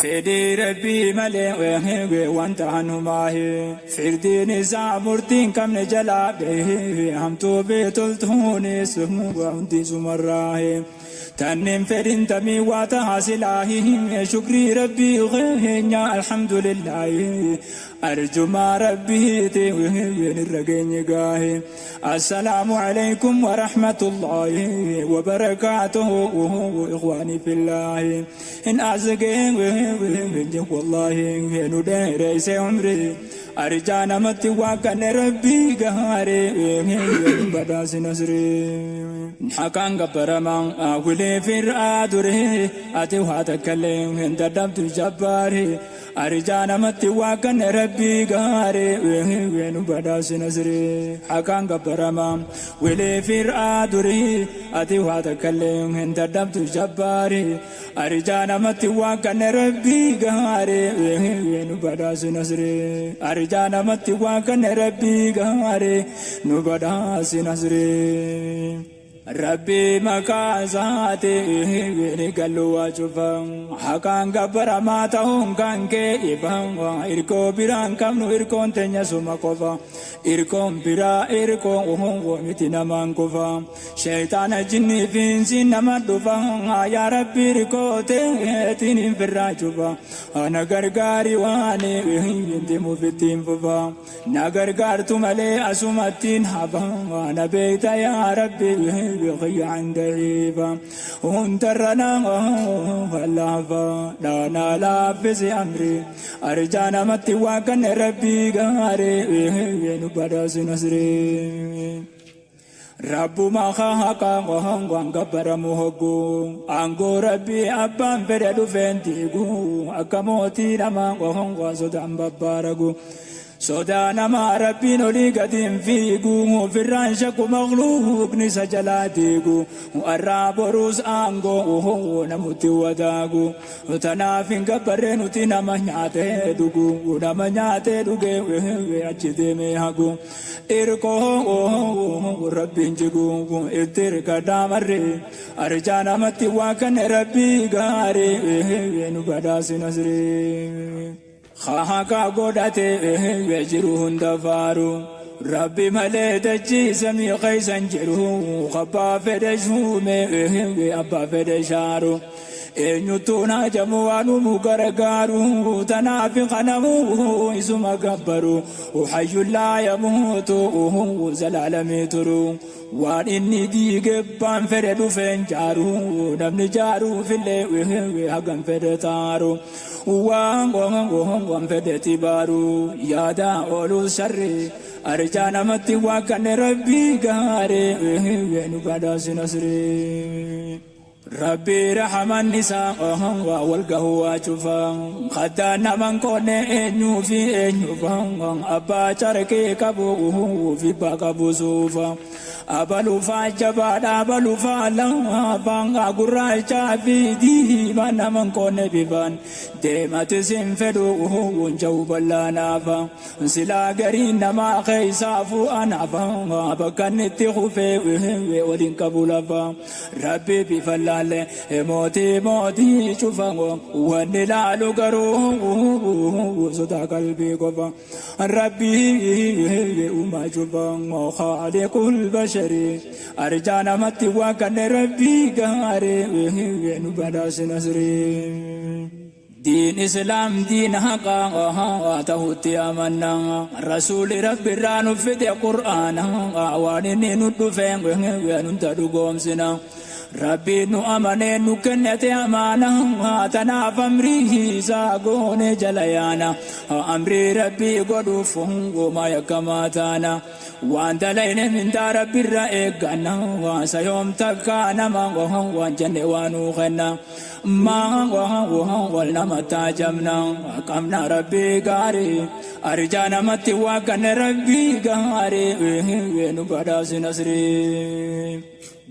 Fedhii Rabbii malee wanta hanumaahi firdiin isaa murtiin qabne jalaa behe hamtuu beetoltuunis hundi sumarraahi tannin fedhin tamii waa tahaa silaahi shukrii Rabbii keenya alhamdulillaahi arjumaa Rabbiiti irra geenye gaahi assalaamu alaykum warahmatullaahi wabarakaatuhu ikhwaanii fillaahi in asgeen wallaahi nu dheereyse umrii arjaa namatti waa kanne Rabbii gaarii badhaasi nasrii haqaan gabbaramaa wilee fir'aa duree ati waa takkallee hin dadhabdu jabbaari arjaa namatti waa kanne Rabbii gaarii nu badhaasi nasrii haqaan gabbaramaa wilee fir'aa duree ati waa takkallee hin dadhabdu jabbaari arjaa namatti waa kanne Rabbii gaarii nu badhaasi nasrii arjaa namatti waa kanne Rabbii gaarii nu badhaasi nasrii. Rabbii maqaa isaatiin gallu waa cufa haqaan gabbaramaa ta'uun kan kee ifa irkoo biraan qabnu irkoon teenya suma qofa irkoon biraa irkoo miti namaan kufa sheeyxaana jinnii fi insiin nama dhufa yaa Rabbi irkoo teetiin hin firraa cufa na gargaari waan deemuuf ittiin fufa na gargaartu malee asumattiin hafa na beekta yaa Rabbi بخي عن ضعيفة وانترنا فلافا لا لا في أمري أرجانا متواكن ربي غاري نبدأ نصري رب ما خاق وهن قبر مهجو أنغو ربي أبان فرد فنتيغو أكموتي نما وهن وصدام ببارغو sodaa namaa Rabbiin olii gadi hin fiigu ofirraan shakku makhluuqni isa jalaa diigu har'aa boruus aangoo namutti wadaagu tanaaf hin gabbarree nuti nama nyaatee dhugu nama nyaatee dhugee achi deemee hagu irkoo Rabbiin jigu itti hirkadhaa marree arjaa namatti waa kanne Rabbii gaarii nu badhaasi nasrii. Haqa godhatee jiru hunda faaru Rabbi malee dachii samii keeysan jiru abbaa fedhe shuume abbaa fedhe shaaru eenyutu naajamu waan uumu gargaaru tanaaf kanamu isuma gabbaru hayyuun laa yamuutu zalaalamii turu waan inni diige abbaan fedhe dhufeen jaaru namni jaaruufillee hagam fedhe taaru waan waan fedhe tibaaru yaada ooluu sharri arjaa namatti waa kanne Rabbii gaarii nu badhaasi nasrii. Rabbi rahaman isaa waa wal gahuu waa cufa kattaa naman koonne eenyuu fi eenyufa abbaa carqee qabu fi abbaa qabu suufa abalufaa jabaadha abalufaa laafaa gurraachaa fi diimaa naman koonne bifaan deematis hin fedhu hunja'u bal'aanaafa silaa gariin namaa keessaafuu anaafa bakka inni itti kufee waliin qabu lafa Rabbi bifa laale mootii mootii cufa wanni laalu garuu sodaa qalbii qofa Rabbi uumaa cufa khaaliqul bashari arjaa namatti waa kanne Rabbii gaarii nu badhaasi nasrii. دين إسلام دين حقا تهوتي أمنا رسول ربي رانو في القرآن وانني ندفن وننتدقوم سنا ربي نو أمني نو كنت أمانا تناف أمري ساقوني جليانا أمري ربي قدوفهم وما يكماتانا وأنت لين من دار ربي الرئيقنا وسيوم تكانا ما وهو جنة ونوخنا ما وهو ولما تاجمنا قمنا ربي قاري أرجانا متواكن ربي قاري نبدأ نصري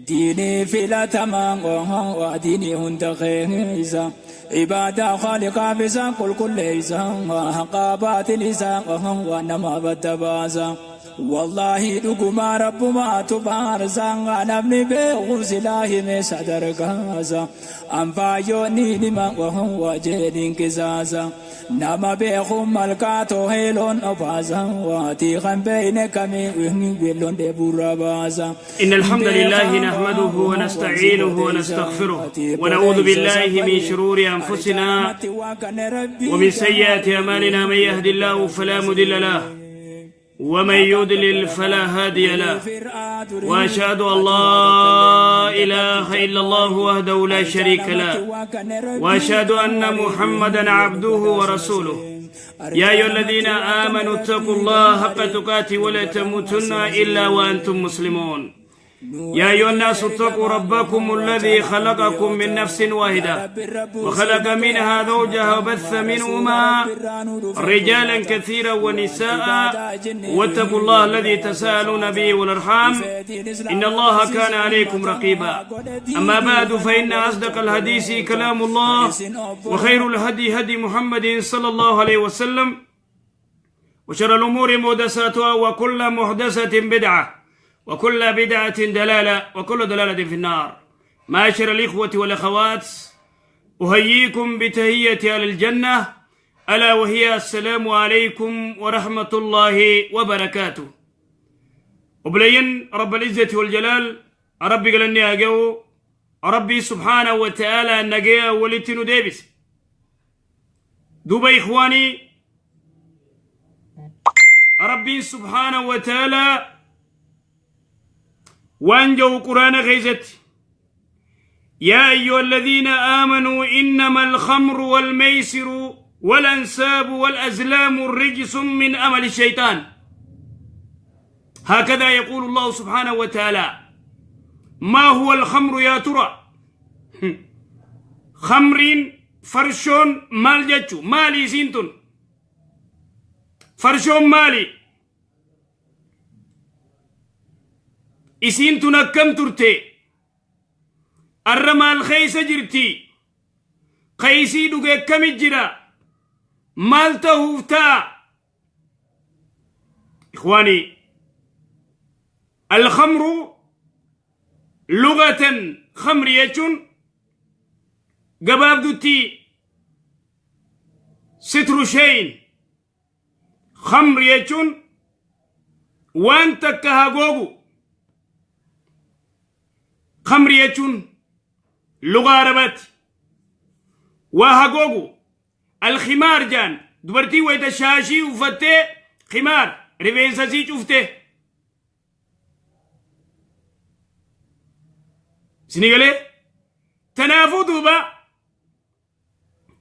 ديني فلاتما وديني هند خيزا عبادة خالقة بسا كل كل إيسا حقا باطل إيسا ونما بدباسا Wallaahi dhugumaa rabbumaatu faarsa, namni beeku silaa hime sadarkaasa. Anfaayyoonni nima wahuwa jedhin qisaasa. Nama beeku malkaa toohee loon obaasa. Waatii kan beeyne kamii weelloon dheeburra baasa. إن الحمد لله نحمده ونستعينه ونستغفره ونعوذ بالله من شرور أنفسنا ومن سيئات أعمالنا، من يهد الله فلا مضل له ومن يضلل فلا هادي له، وأشهد أن لا إله إلا الله وحده لا شريك له، وأشهد أن محمدا عبده ورسوله. يا أيها الذين آمنوا اتقوا الله حق تقاته ولا تموتن إلا وأنتم مسلمون. يا أيها الناس اتقوا ربكم الذي خلقكم من نفس واحدة وخلق منها زوجها وبث منهما رجالا كثيرا ونساء، واتقوا الله الذي تساءلون به والأرحام إن الله كان عليكم رقيبا. أما بعد، فإن أصدق الحديث كلام الله، وخير الهدي هدي محمد صلى الله عليه وسلم، وشر الأمور محدثاتها، وكل محدثة بدعة، وكل بدعة ضلالة، وكل ضلالة في النار. معاشر الإخوة والأخوات، أحييكم بتحية أهل الجنة، ألا وهي السلام عليكم ورحمة الله وبركاته. Obboleeyyan رب العزة والجلال، ربي galanni haa ga'u. ربي سبحانه وتعالى nagaya walitti nu deebise. Duuba إخواني، ربي سبحانه وتعالى waan jedhu قرآن keessatti: يا أيها الذين آمنوا إنما الخمر والميسر والأنصاب والأزلام رجس من عمل الشيطان. هكذا يقول الله سبحانه وتعالى. ما هو الخمر يا ترى؟ خمرين farshoon maal jechuu? Maali isiin tun? Farshoon maali isiin tun? Akkam turte? Arra maal keeysa jirti? Keeysii dhuge akkami jira? Maal tahuuf ta'a? إخواني، الخمر لغة، خمر jechuun gabaabdutti ستر شيء. خمر jechuun waan takka hagoogu. خمر jechuun لغة arabaatti waa hagoogu. الخمار jaan dubartii wayita shaashii uffattee, خمار, rifeensa sii cufte. Isinii galee? Tanaafuu duuba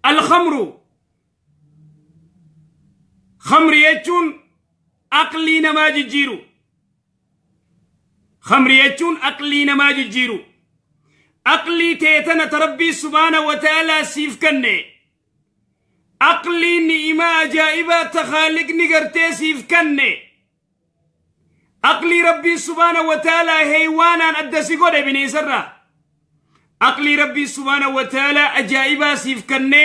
الخمر، خمر jechuun aqlii namaa jijjiiru. خمر jechuun aqlii namaa jijjiiru. Aqlii teetana ta rabbii سبحانه وتعالى siif kenne, aqlii ni'imaa ajaa'ibaa ta khaaliqni gartee siif kenne, aqlii rabbii سبحانه وتعالى heeywaanaan adda si godhe, bineensarraa aqlii rabbii سبحانه وتعالى ajaa'ibaa siif kenne,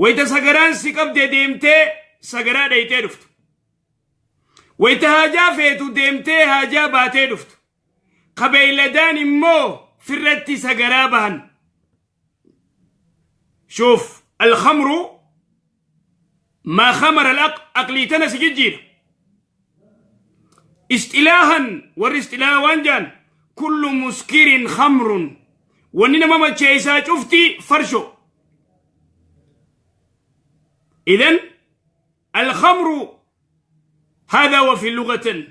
wayta sagaraan si qabde deemtee sagaraa dhayitee dhuftu, wayta haajaa feetu deemtee haajaa baatee dhuftu. Qabeeyladaan immoo firratti sagaraa bahan. شوف، الخمر ما خمر الأق aqlii tana si jijjiira. اصطلاحا، warri اصطلاح waan jaan: كل مسكر خمر. Wanni nama macheessaa cufti farsho. إذن الخمر هذا وفي لغة،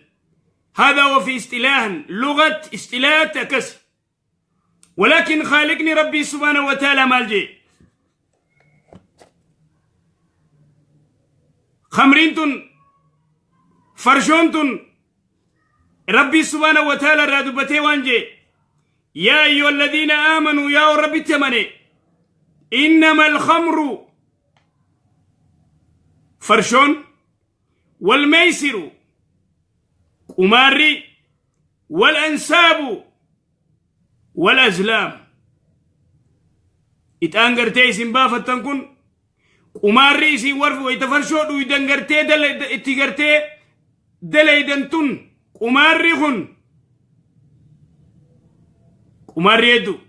هذا وفي اصطلاحا، لغة اصطلاح تكس. ولكن خالقني ربي سبحانه وتعالى maal jee؟ خمرين tun، farshoon tun، ربي سبحانه وتعالى irraa dubbatee waan jee: يا أيها الذين آمنوا، yaa rabbi amane، إنما الخمر، farshoon، والميسر، qumaarri، والأنصاب والأزلام. Ixaan gartee isin baafattan kun, qumaarri isin warfi wayita farshoo dhuydan gartee itti gartee Dalaydan tun qumaarri kun qumaarri hedduu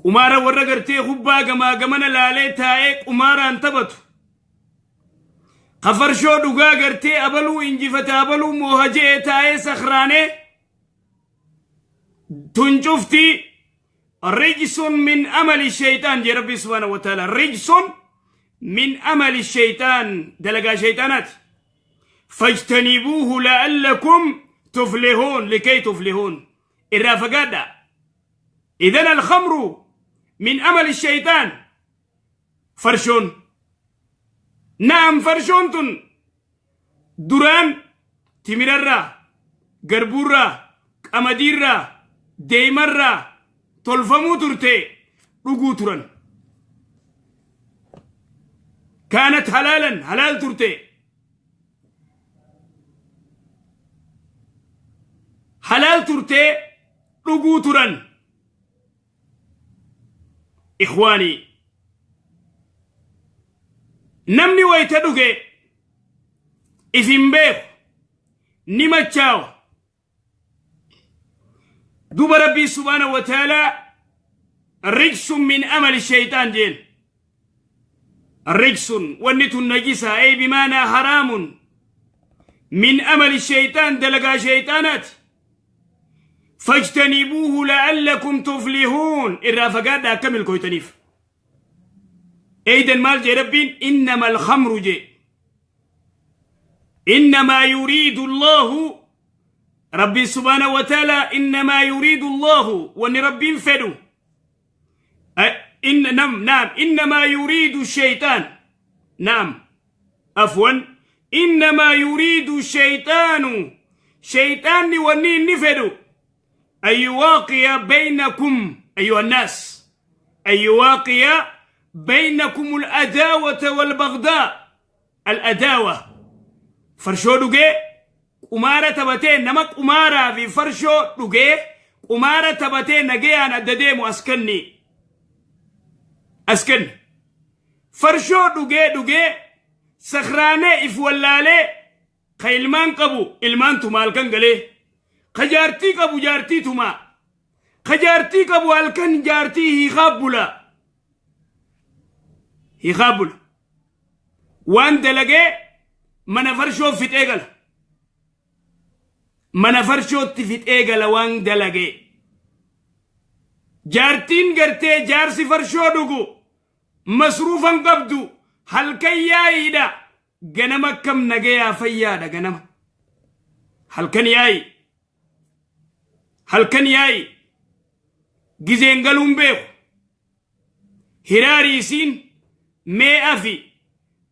qumaara warra gartee kubbaa gamaa gamana laalee taa'ee qumaaraan taphatu ka farshoo dhugaa gartee abaluu injifate abaluu mooha je'ee taa'ee sakhraanee tun cufti rijsun min amali shaytaan jee Rabbi subhaanahu wa ta'ala. Rijsun min amali shaytaan, dalagaa shaytaanaati. Fajtanibuuhu la'allakum tuflihuun, likay tuflihuun, irraa fagaadha. Idan alkhamru min amali shaytaan. Farshoon, na'am, farshoon tun duraan timirarraa, garbuurraa, qamadiirraa, deemarraa tolfamuu turte, dhuguu turan. Kaanat halaalan, halaal turte. Halaal turte, dhuguu turan. Ikhwaanii, namni wayta dhuge if hin beeku, ni machaawa. Duba Rabbii subhaanahu wa ta'aalaa rijsun min amali shaytaan jeen. Rijsun, wanni tun najisa, ay bimaanaa haraamun, min amali shaytaan, dalagaa shaytaanaati. Fajtanibuuhu la'allakum tuflihuun, irraa fagaadha akka milkooytaniif. Eeydan maal jee Rabbiin? Innama alkhamru jee. Innamaa yuriidu Allahu, Rabbiin subhaanahu wa ta'ala, innamaa yuriidu Allahu, wanni Rabbiin fedhu إن نعم نعم، إنما يريد الشيطان، نعم، عفوا، إنما يريد الشيطان، شيطان wanni inni fedhu أن يواقي بينكم أيها الناس، أن يواقي بينكم الأداوة والبغضاء. الأداوة، farshoo dhugee qumaara taphatee, nama qumaaraa fi farshoo dhugee qumaara taphatee nagayaan adda deemu askanni askanni. Farshoo dhugee dhugee sakhraanee if wallaalee, ka ilmaan qabu ilmaan tuma halkan galee, ka jaartii qabu jaartii tumaa, ka jaartii qabu halkan jaartii hiikaa bula, hiikaa bula. Waan dalagee mana farshoo fixee gala, mana farshootti fixee gala waan dalagee. Jaartiin gartee jaarsi farshoo dhugu masruufan qabdu, halkan yaa'iidha, ganama akkam nagayaa fayyaadha. Ganama halkan yaa'i, halkan yaa'i, gizeen galuun beeku. Hiraarii isiin mee afi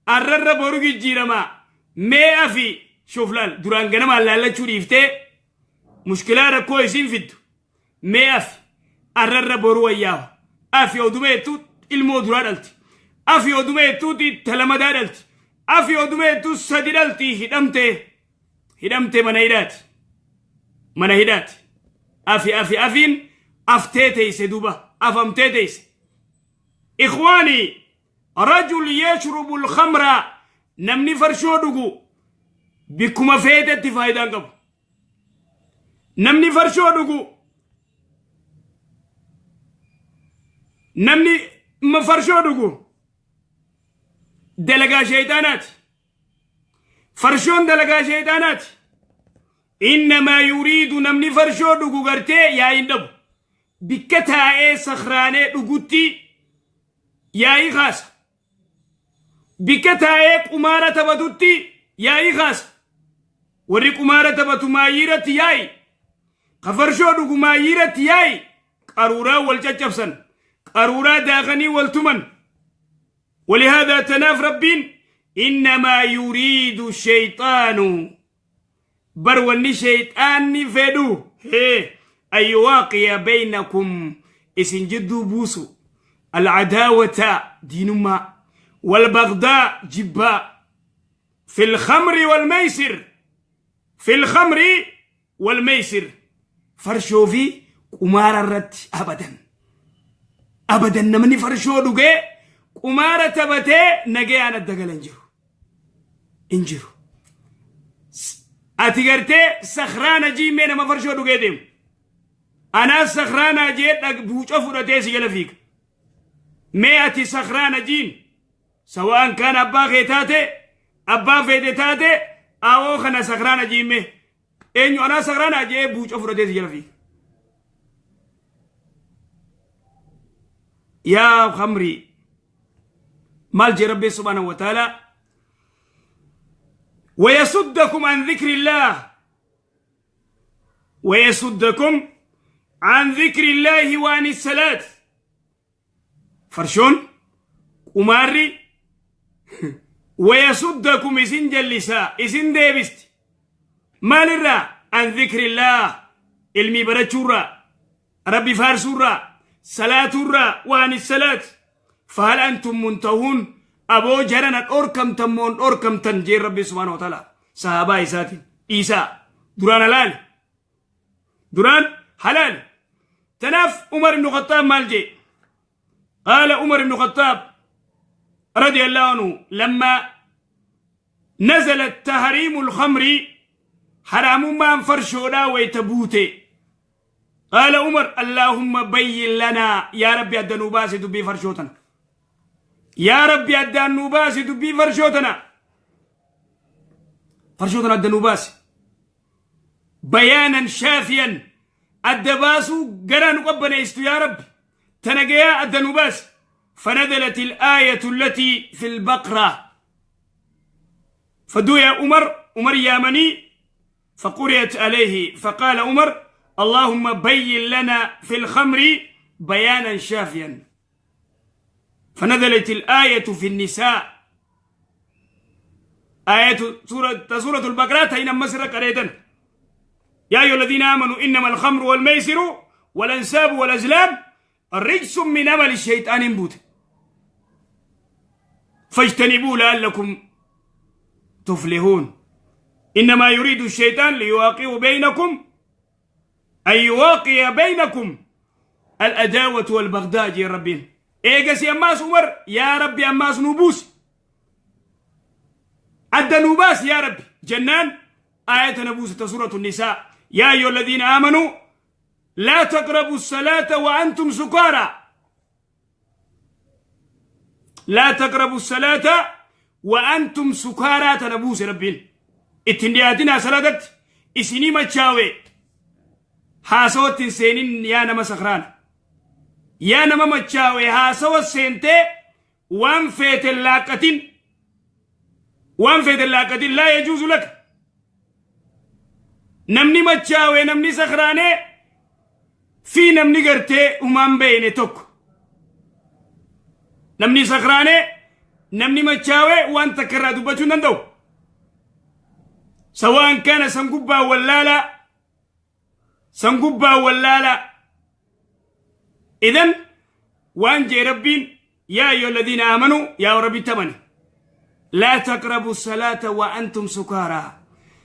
arrarra boru jijjiiramaa mee afi shuuf laal duraan ganamaan laallachuu dhiiftee mushkilaa rakkoo isiin fiddu mee afi arrarra boru wayyaawa afi oduma jettuu ilmoo duraa dhalti, afi oduma jettuuti talamadaa dhalti, afi oduma jettuu sadi dhalti. Hidhamtee hidhamtee mana hidhaati, mana hidhaati. Afi afi afiin aftee teeyse, duba afamtee teeyse. Ikhwaanii, rajul yashrubu alkhamra, namni farshoo dhugu bikkuma feetetti faayidaan qabu. Namni farshoo dhugu, namni farshoo dhugu dalagaa sheeyxaanaati. Farshoon dalagaa sheeyxaanaati. Innamaa yuriidu, namni farshoo dhugu gartee yaa'iin dhabu, bikka taa'ee sakhraanee dhugutti yaa'ii kaasa, bikka taa'ee qumaara taphatutti yaa'ii kaasa. Warri qumaara taphatu maayyiiratti yaa'i, ka farshoo dhugu maayyiiratti yaa'i. Qaruuraa wal caccabsan, qaruuraa daakanii wal tuman. ولهذا تناف ربين إنما يريد الشيطان، بر wanni shayxaanni fedhu hee أن يواقي بينكم، isin jidduu buusu، العداوة diinummaa، والبغضاء jibbaa، في الخمر والميسر، في الخمر والميسر، farshoo fi qumaara irratti. Abadan abadan namni farshoo dhugee qumaara taphatee nagayaan adda galan jiru, hin jiru. Ati gartee sakhraana jiimee nama farshoo dhugee deemu. Anaa sakhraanaa jee buuca fudhatee si jala fiiga. Mee ati sakhraana jiin sawa'an kaan abbaa kee taate, abbaa feete taate, awoo kana sakhraana jiimee eenyu anaa sakhraanaa jee buuca fudhatee si jala fiiga. Yaa khamrii, maal jee Rabbi subhaanahu wa ta'ala? ويصدكم عن ذكر الله، ويصدكم عن ذكر الله وعن الصلاة. فرشون قماري ويصدكم إسن جلسا إسن ديبست مال الرا عن ذكر الله، علمي برچورا، ربي فارسورا، صلاة الرا وعن الصلاة. فهل أنتم منتهون؟ أبو جرنا أوركم تمون أوركم تنجير ربي سبحانه وتعالى صحابة إساتي إيسا دران حلال، دران حلال. تناف عمر بن الخطاب مالجي. قال عمر بن الخطاب رضي الله عنه لما نزلت تحريم الخمر، حرام ما فرشودا ويتبوتي، قال عمر اللهم بين لنا يا ربي الدنوباس دبي فرشوتنا، يا ربي الدنوباس دبي فرشوتنا، فرشوتنا الدنوباس بيانا شافيا، الدباس قران قبنا يستو يا رب تنقيا الدنوباس. فنزلت الآية التي في البقرة، فدوي عمر، عمر يامني، فقرأت عليه فقال عمر اللهم بين لنا في الخمر بيانا شافيا. فنزلت الآية في النساء، آية سورة البقرة حين مصر قريتا، يا أيها الذين آمنوا إنما الخمر والميسر والأنساب والأزلام رجس من عمل الشيطان بوت فاجتنبوه لعلكم تفلحون. إنما يريد الشيطان ليواقع بينكم، أن يواقع بينكم الأداوة والبغضاء. يا ربين إيجاس أماس عمر يا ربي أماس نبوس أدى نباس يا ربي جنان. آية نبوس سورة النساء، يا أيها الذين آمنوا لا تقربوا الصلاة وأنتم سكارى، لا تقربوا الصلاة وأنتم سكارى. تنبوس ربين اتندياتنا صلاة إسني مچاوي حاسوت سينين يا نما سخران يا نما مچاوي حاسوت سينتي وان فيت اللاقتين، وان فيت اللاقتين لا يجوز لك. نمني مچاوي نمني سخراني في نمني قرتي ومان بيني توك، نمني سخراني نمني مچاوي وان تكرر دبچو نندو، سواء كان سنقبا ولا لا، سنقبا ولا لا. إذن وان جي ربين يا أيها الذين آمنوا يا ربي تمني لا تقربوا الصلاة وأنتم سكارى،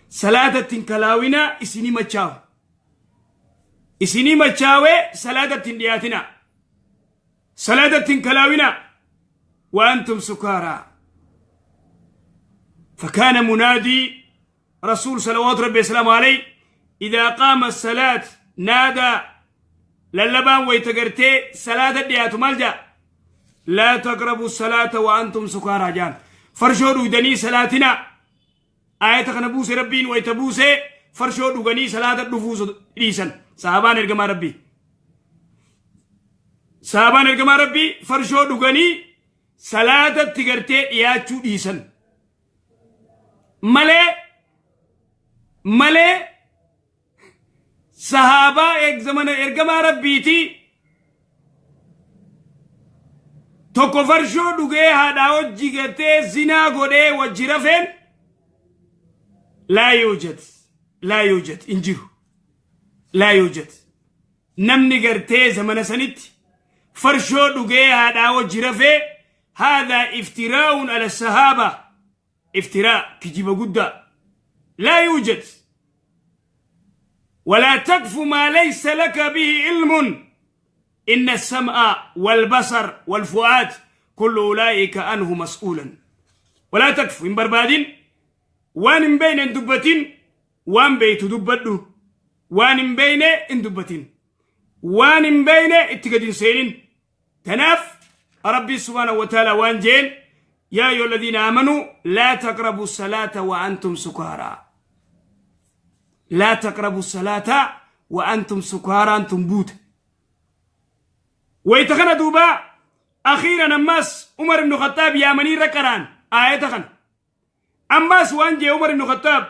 صلاة تنكلاونا إسني مچاو، إسني مچاوي صلاة تندياتنا، صلاة تنكلاونا وأنتم سكارى. فكان منادي رسول صلوات ربي السلام عليه إذا قام الصلاة نادى للبان ويتقرتي صلاة الديات ملجأ لا تقربوا الصلاة وأنتم سكارى جان فرشوا دني صلاتنا. آية خنبوس ربين ويتبوسي فرشوا دغني صلاة الدفوس ديسن صحابان ارغما ربي، صحابان ارغما ربي فرشوا دغني صلاة تغرتي ياچو ديسن ملي ملي صحابة ایک زمان ارغما ربیتی tokko farshoo dhugee haadhaa hojii gartee zinaa godhee wajji rafeen laa yuujad, laa yuujad hin jiru, laa yuujad. Namni gartee zamana sanitti farshoo dhugee haadhaa hojii rafee haadaa iftiraa'uun ala sahaaba, iftiraa kijiba guddaa laa yuujad. ولا تقف ما ليس لك به علم إن السمع والبصر والفؤاد كل أولئك أنه مسؤولا. ولا تقف إن بربادين وان بين دبتين Waan beeytu dubbadhu, waan hin beeyne hin dubbatin, waan hin beeyne itti gadi hin seenin. Tanaaf Rabbii subhaanahu wa ta'ala waan jeen: yaa ayyuha alladhiina aamanuu laa taqrabu salaata wa antum sukaaraa. Laa taqrabu salaata wa antum sukaaraan tun buute. Wayta kana duuba akhiiran ammaas Umar ibnu Khattaab yaamanii irra qaraan aayata kana. Ammaas waan jee Umar ibnu Khattaab: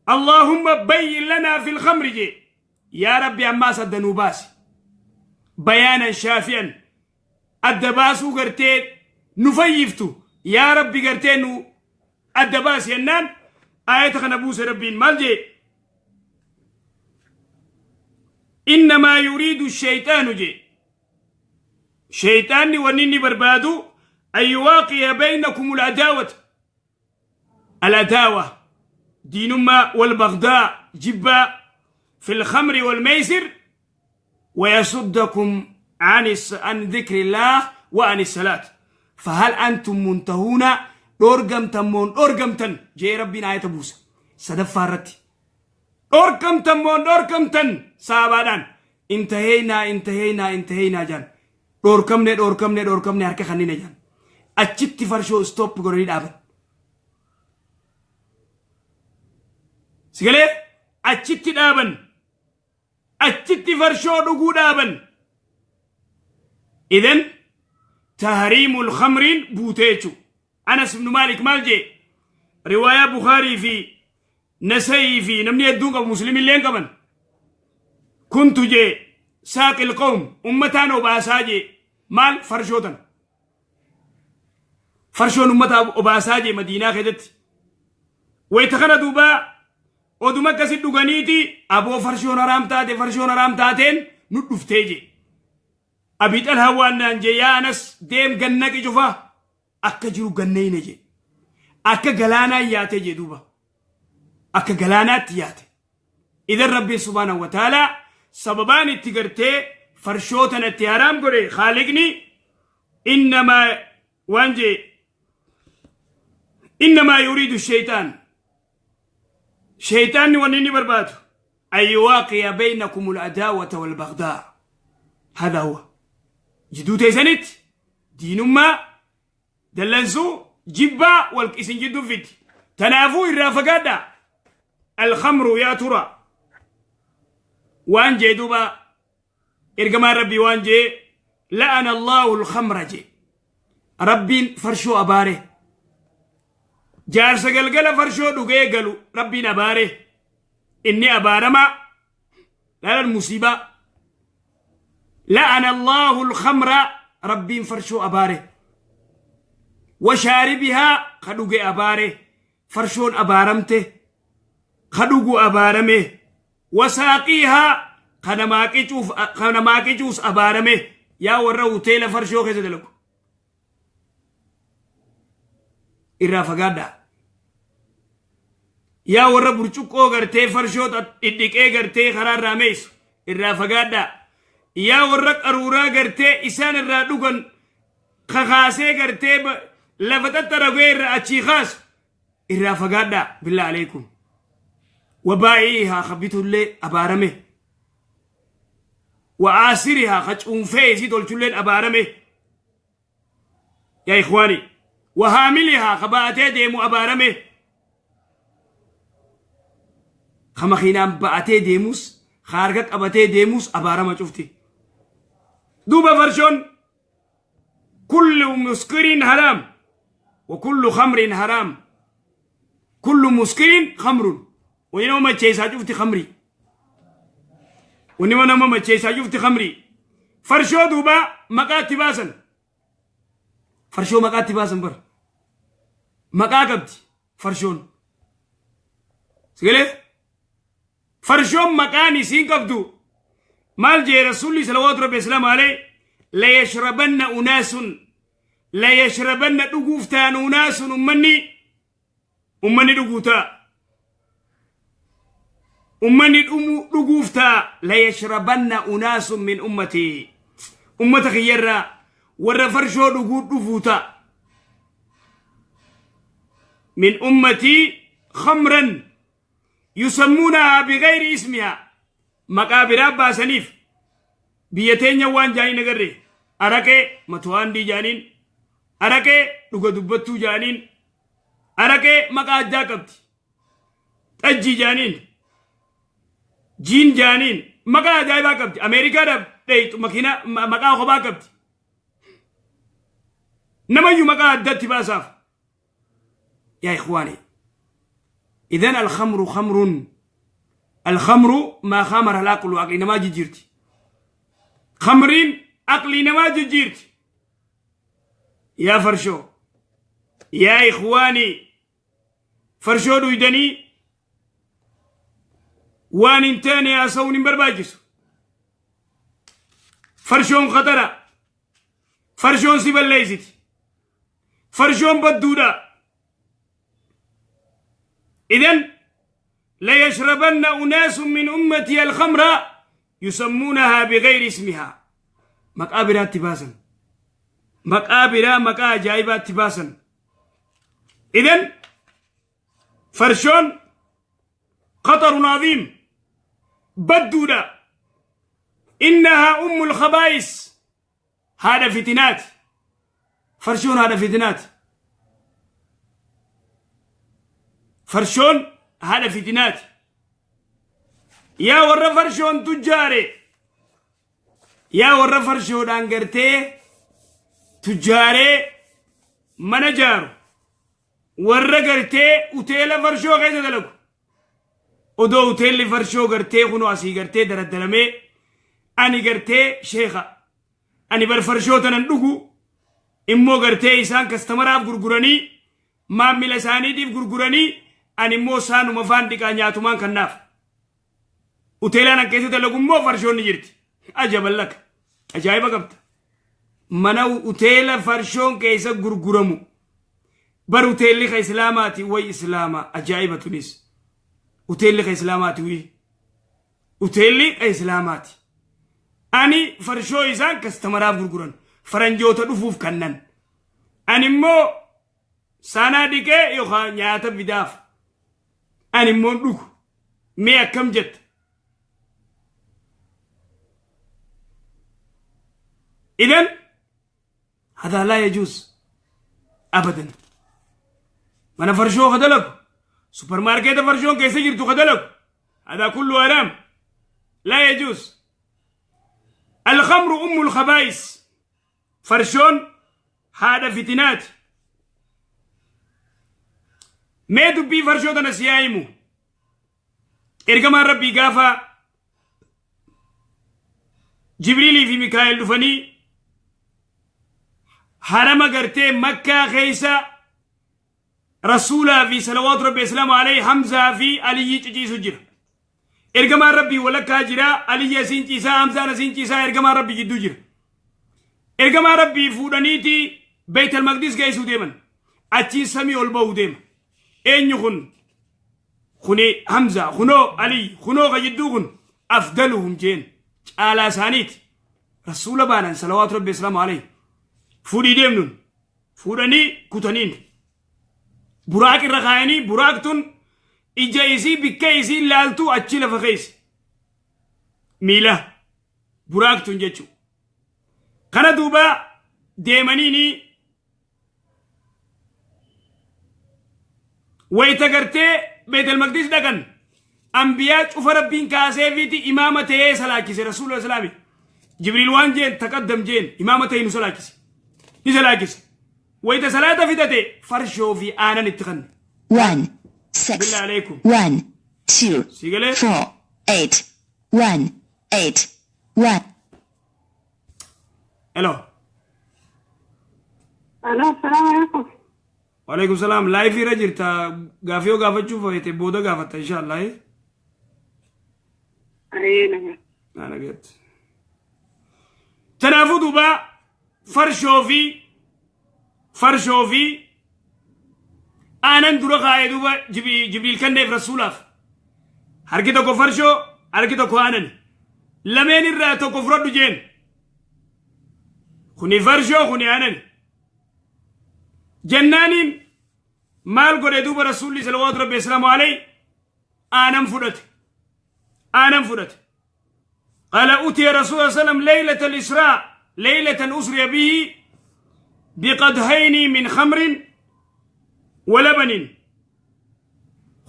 Allaahumma bayyin lanaa fil khamri jee. Yaa Rabbi, ammaas adda nuu baasi. Bayaanan shaafi'an, adda baasuu gartee nu fayyiftu, yaa Rabbi gartee nu adda baasi jennaan aayata kana buuse. Rabbiin maal jee? Innamaa yuriidu shayxaanu jee. Shayxaanni wanni inni barbaadu an yuwaaqiya baynakum al-adaawata, al-adaawa diinummaa, wal bagdaa jibbaa, fi al-khamri wal meysir ويصدكم عن ذكر الله وعن الصلاة فهل أنتم منتهون. dhorgamtan moon dhorgamtan jee Rabbiin ayata buusa sadaffaa irratti. Dhorkamtan moon dhorkamtan? Saabaadhaan intaheynaa, intaheynaa, intaheynaa jaan. Dhorkamne, dhorkamne, dhorkamne, harka kannina jaan. Achitti farshoo stop godhanii dhaaban. Sigalee achitti dhaaban, achitti farshoo dhuguu dhaaban. Idan tahriimul khamriin buutee jechuudha. Anas ibnu Maalik maal jee? Riwaayaa Bukaarii fi Nasayii fi namni hedduun qabu, Muslimilleen qaban. Kuntu jee saaqil qawm, ummataan obaasaa jee. Maal? Farshoo tana. Farshoon ummata obaasaa jee Madiinaa keessatti. Wayita kana duuba oduma akkasi dhuganiiti, aboo farshoon haraam taate, farshoon haraam taateen nu dhuftee jee. Abii Xalhaa waan naan jee: yaa Anas, deem gannaqi cufa akka jiru ganneyne jee. Akka galaanaa yaate jee duuba. Akka galaanaatti yaate. Idan Rabbiin subhaanahu wa ta'ala sababaan itti gartee farshoo tana itti haraam godhe Khaaliqni innamaa waan jee: innamaa yuriidu shaytaan, shaytaanni wanni inni barbaadu an yuwaaqiya baynakum al-adaawata wal bagdaa. Hada huwa jidduu teessanitti diinummaa, dallansuu, jibbaa wal isin jidduu fiddi. Tanaafuu irraa fagaadhaa. Alkhamru yaa tura waan jee duuba ergamaan Rabbii waan jee: la'ana Allahu alkhamra jee. Rabbiin farshoo abaare. Jaarsa galgala farshoo dhugee galu Rabbiin abaare, inni abaaramaa. Laalan musiibaa. La'ana Allahu alkhamra, Rabbiin farshoo abaare. Washaaribihaa, ka dhuge abaare. Farshoon abaaramte, ka dhugu abaarame. Wasaaqiihaa, ka namaa qicuus abaarame. Yaa warra hoteela farshoo keessa dalagu, irraa fagaadhaa. Yaa warra burcuqqoo gartee farshoo dhidhiqee gartee karaa irraa meessu, irraa fagaadhaa. Yaa warra qaruuraa gartee isaan irraa dhugan kakaasee gartee lafa xaxxaragee irraa achii kaasu, irraa fagaadhaa. Billaa aleekum. Wabaa'iihaa, ka bitullee abaarame. Wa'aasirihaa, ka cuunfee isii tolchulleen abaarame. Yaa ikhwaani, wahaamilihaa, ka ba'atee deemu abaarame. Ka makiinaan ba'atee deemus, ka harka qabatee deemus abaarama cufti. Duuba farshoon kullu muskirin haraam wa kullu khamrin haraam. Kullu muskirin khamrun, wani nama macheessaa cufti khamrii, wani nama macheessaa cufti khamrii. Farshoo duuba maqaatti baasan, farshoo maqaatti baasan bar. Maqaa qabdi farshoon. Sigalee farshoon maqaan isiin qabdu maal jee Rasuulli salawaatu Rabbi islaamu alayhi? Layashrabanna unaasun, layashrabanna, dhuguuf ta'an, unaasun, ummanni dhuguu ta'a, ummanni dhuguuf ta'a. Layashrabanna unaasun min ummatii, ummata kiyyarraa warra farshoo dhuguu dhufuu ta'a. Min ummatii khamran. Yusammuunahaa bigayri ismihaa, maqaa biraa baasaniif. Biyya teenya waan jaaniin agarre, araqee matuwaandii jaaniin, araqee dhuga dubbattuu jaaniin, araqee maqaa addaa qabdi, xajjii jaaniin, jiin jaaniin, maqaa ajaa'ibaa qabdi. Ameerikaadhaaf dheeyxu makiina maqaa kophaa qabdi. Namayyuu maqaa addatti baasaaf. Yaa ikhwaani, idan alkhamru khamrun, alkhamru maa khamara alaqlu, aqli namaa jijjiirti. Khamriin aqlii namaa jijjiirti. Yaa farshoo, yaa ikhwaani, farshoo dhuydanii waan hin taane haasa'uun hin barbaachisu. Farshoon khatara, farshoon si balleessiti, farshoon badduudha. Idan layashrabanna unaasun min ummatii alkhamra yusammuunahaa bigayri ismihaa, maqaa biraatti baasan, maqaa biraa, maqaa ajaa'ibaatti baasan. Idan farshoon khatarun aziim, badduudha. Innahaa ummul khabaa'is, haadha fitinaati farshoon, haadha fitinaati farshoon, haadha fitinaati. Yaa warra farshoon tujjaare, yaa warra farshoodhaan gartee tujjaaree mana jaaru, warra gartee uteela farshoo keessa dalagu, odoo uteelli farshoo gartee kunoo asii gartee daraddaramee, ani gartee sheeka, ani bar farshoo tanan dhugu, immoo gartee isaan kastamaraaf gurguranii, maammila isaaniitiif gurguranii, ani immoo saanuma faan dhiqaa nyaatumaan kannaaf. Uteelaan an keessa dalagu immoo farshoon ni jirti. Ajaban laka, ajaa'iba qabda. Mana uteela farshoon keessa gurguramu, bar uteelli ka islaamaati. Way islaama, ajaa'iba tunis. Uteelli ka islaamaati, wi uteelli ka islaamaati. Ani farshoo isaan kastamaraaf gurguran, faranjoota dhufuuf kannan, ani immoo saanaa dhiqee yookaan nyaata fidaaf, ani immoo dhugu. Mee akkam jetta? إذن هذا لا يجوز أبدا. Mana farshoo ka dalagu, super market farshoon keessa jirtu ka dalagu, هذا كله حرام، لا يجوز. الخمر أم الخبائث، farshoon haadha fitinaati. Mee dubbii farshoo tana siyaa himu. Ergamaan Rabbii gaafa Jibriilii fi Mikaa'el dhufanii harama gartee Makkaa keessa Rasuulaa fi salawaatu Rabbi islaamu alayhi Hamzaa fi Aliyyii ciciisu jira. Ergamaan Rabbii walakkaa jira, Aliyyi asiin ciisaa, Hamzaan asiin ciisaa, ergamaan Rabbii jidduu jira. Ergamaan Rabbii fuudhaniiti Beeytal Maqdis geessuu deeman. Achiin samii ol ba'uu deema. Eenyu kun? Kuni Hamza, kunoo Aliyyi, kunoo ka jidduu kun afdaluhum jeen, caalaa isaaniiti. Rasuula baanan salawaatu Rabbi islaamu alayhi. Fuudhii deemnuun fuudhanii kutaniin buraaq irra kaayanii, buraaq tun ija isii bikka isii laaltuu achi lafa keessa miila buraaq tun jechuudha. Kana duuba deemaniini wayita gartee Beetel Maqdis dhaqan, ambiyaa cufa Rabbiin kaaseefiiti imaama ta'ee salaachise Rasuula Islaami. Jibriil waan jeen, taqaddam jeen, imaama ta'ee nu salaachise. Ni salaachise. Wayita salaata fixate farshoo fi aanan itti kanne. 1, 6, Billah alaikum. 1, 2, Si galee? 4, 8, 1, 8, 1. Hello. Alo, assalamu alaikum. Waalaikum salaam. Live irra jirta. Gaafii yoo gaafachuu feete booda gaafatta inshallah. Ayee, nagaa. Naa nagaatti. Kanaafuu duuba farshoo fi aanan dura kaa'ee duuba Jibriil kenneef Rasuulaaf. Harki tokko farshoo, harki tokko aanan. Lameen irraa tokko fudhadhu jeen. Kuni farshoo, kuni aanan. Jennaaniin maal godhe duuba Rasuulli salawaatu Rabbi islaamu alayhi? Aanan fudhate. Aanan fudhate. قال أتي رسول الله صلى الله عليه وسلم ليلة الإسراء ليلة أسري به بقدحين من خمر ولبن.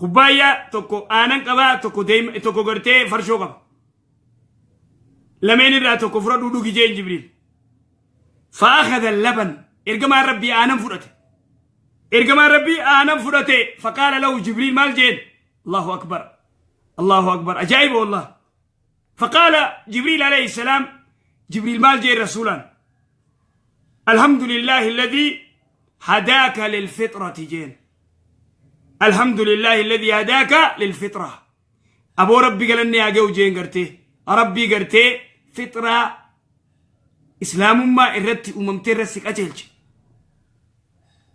خبايا tokko aanan qaba, tokko deem, tokko gartee farshoo qaba. Lameen irraa tokko fudhadhuu dhugi jeen Jibriil. فأخذ اللبن. Ergamaan Rabbii aanan fudhate. Ergamaan Rabbii aanan fudhate. فقال له جبريل, maal jeen? الله أكبر، الله أكبر، أجائب والله. فقال جبريل عليه السلام، جبريل maal jeen رسولا؟ الحمد لله الذي هداك للفطرة jeen. الحمد لله الذي هداك للفطرة. Aboo Rabbi galanni haa ga'u jeen. Gartee Rabbii gartee fixraa islaamummaa irratti uumamtee irratti si qajeelche.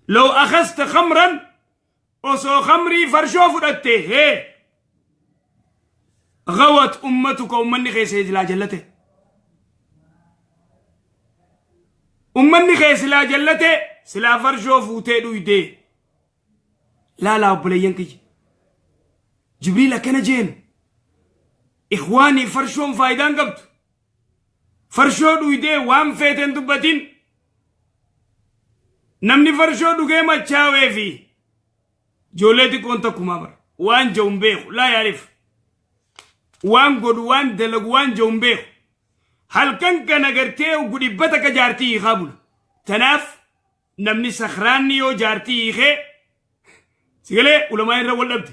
لو أخذت خمرا, osoo khamrii farshoo fudhatte, hee, غوت أمتك, ummanni keessa silaa jallate, ummanni kee silaa jallate, silaa farshoo fuutee dhuydee. Laalaa obboleeyyan kiyya, Jibriil akkana jeen. Ikhwaanii, farshoon faayidaan qabdu, farshoo dhuydee waan feeten dubbatin. Namni farshoo dhugee machaawee fi ijoollee xiqqoon takkumaa bara waan ja'u hin beeku. لا يعرف waan godhu, waan dalagu, waan ja'u hin beeku. Halkan kana gartee gudhibbata ka jaartii hiikaa bula. Tanaaf namni sakhraanni yoo jaartii hiikee, sigalee ulamaa irra wal dhabde.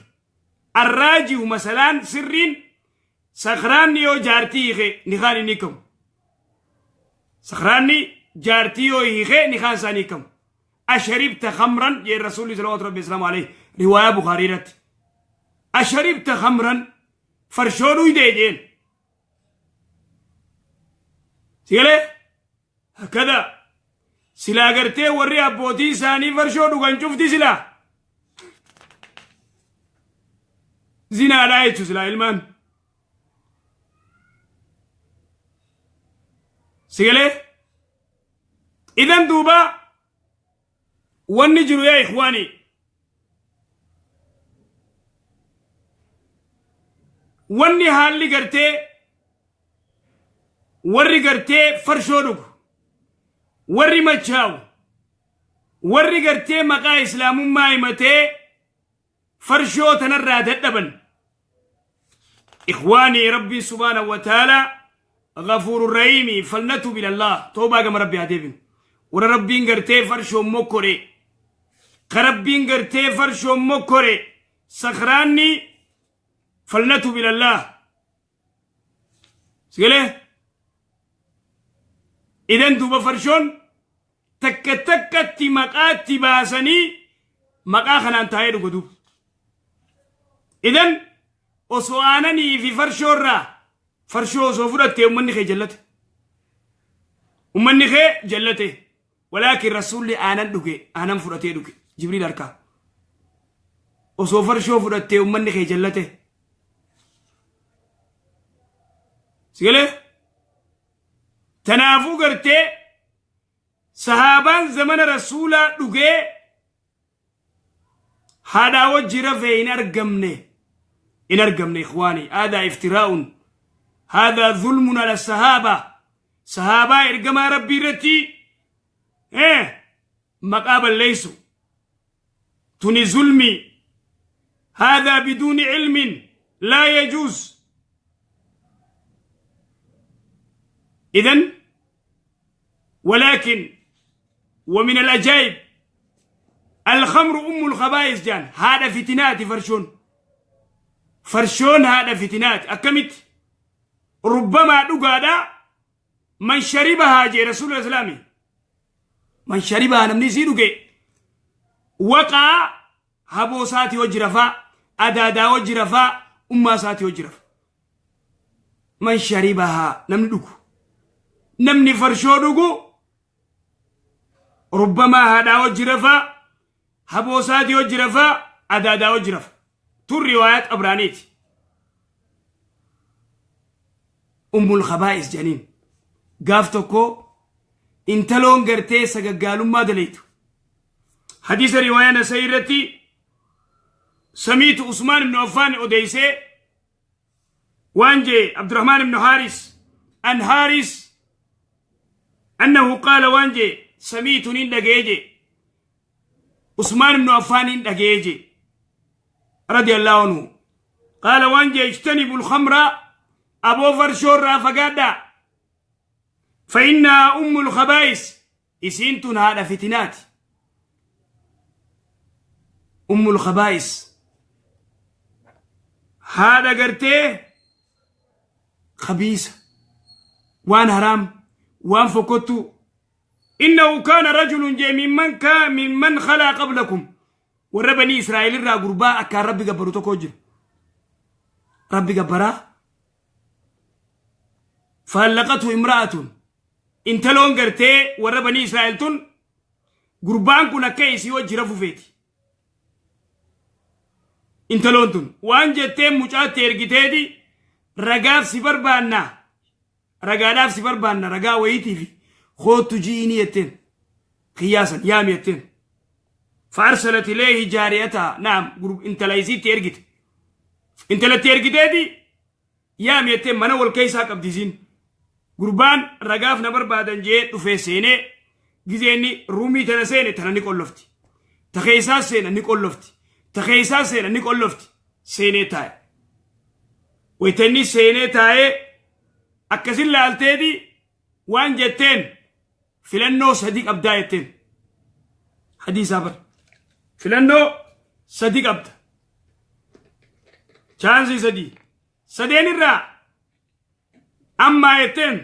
Arraaji'u masalaan sirriin, sakhraanni yoo jaartii hiikee nikaan inni hiikamu. Sakhraanni jaartii yoo hiikee nikaan isaanii hiikamu. أشربت خمرا يا رسول صلى الله عليه وسلم عليه, رواية بخاري رت. أشربت خمرا, farshoo dhuydee jeen. Sigalee akkada silaa gartee warri abbootii isaanii farshoo dhugan cufti silaa zinaadhaa jechu silaa ilmaan. Sigalee idan duuba wanni jiru, yaa ikhwaanii, wanni haalli gartee warri gartee farshoo dhugu, warri machaawu, warri gartee maqaa islaamummaa himatee farshoo tanarraa dadhaban, ikhwaanii, Rabbiin سبحانه وتعالى غفور رحيم. فلنتب إلى الله. Toobaa gama Rabbi haa deebinu. Warra Rabbiin gartee farshoon mokkore, ka Rabbiin gartee farshoon mokkore, sakraanni, فلنتب إلى الله. Sigalee idan duuba farshoon takka takkatti maqaatti baasanii maqaa kanaan taa'ee dhuga. Duuba idan osoo aananii fi farshoo irraa farshoo osoo fudhatte, ummanni kee jallate, ummanni kee jallate. ولكن rasuulli aanan dhuge, aanan fudhatee dhuge Jibriil harkaa. Osoo farshoo fudhattee ummanni kee jallate. Sigalee tanaafuu gartee sahaabaan zamana rasuulaa dhugee haadhaa wajji rafee hin argamne, hin argamne. إخواني، هذا افتراء، هذا ظلم على الصحابة. Sahaabaa ergamaa Rabbii irratti maqaa balleeysu tuni zulmi. هذا بدون علم لا يجوز. إذن ولكن ومن الأجائب الخمر أم الخبائث jaan. Haadha fitinaati farshoon. Farshoon haadha fitinaati. Akkamitti? ربما dhugaadha من شربها jee rasuula islaami. من شربها, namni isii dhuge, وقع haboo isaatii hojii rafaa, adaadaa hojii rafaa, ummaa isaatii hojii rafa. من شربها, namni dhugu, namni farshoo dhugu, ربما haadhaa hojii rafaa, haboo isaatii hojii rafaa, adaadaa hojii rafa. Tun riwaayaa Xabraaniiti. أم الخبائث janiin. Gaaf tokko intaloon gartee sagaggaalummaa daleeytu, hadiisa riwaayaa Nasai irratti Samiitu Usmaan ibnu Affaan odeysee waan jee Abdurrahmaan ibnu Haaris an Haaris annahu qaala waan jee samiitu nin dhagee jee Usmaan ibnu Affaan nin dhagee jee radiyallahu anhu qaala waan jee ijtanibu lkhamra aboo farshoorraa fagaadhaa فإنها أم الخبائث isiin tun haadha fitinaati. أم الخبائث haadha gartee khabiisa waan haraam waan fokkottu. إنه كان رجل jee ممن كان ممن خلا قبلكم warra banii Israa'el irraa gurbaa akkaan Rabbi gabbaru tokko jira. Rabbi gabbaraa فهلقته امرأة intaloon gartee warra banii Israa'el tun gurbaan kun akka isii wajji rafu feeti. Intaloon tun waan jettee mucaatti ergiteeti ragaaf si barbaanna, ragaadhaaf si barbaanna, ragaa wayiitiif koottu ji'inii jetteen, qiyyaasan yaami jetteen. فأرسلت إليه جاريتها نعم intala isiitti ergite, intalatti ergiteeti yaami jetteen. Mana wal keessaa qabdi isiin. Gurbaan ragaaf na barbaadan jee dhufee seenee gizeenni ruumii tana seene tana ni qollofti, ta keessaa seena ni qollofti, ta keessaa seena ni qollofti. Seenee taa'e. Waytanni seenee taa'ee akkasin laalteeti waan jetteen filannoo sadi qabdaa jetteen. Hadiisaa bar filannoo sadi qabda, chance sadi sadeen irraa ammaa jetteen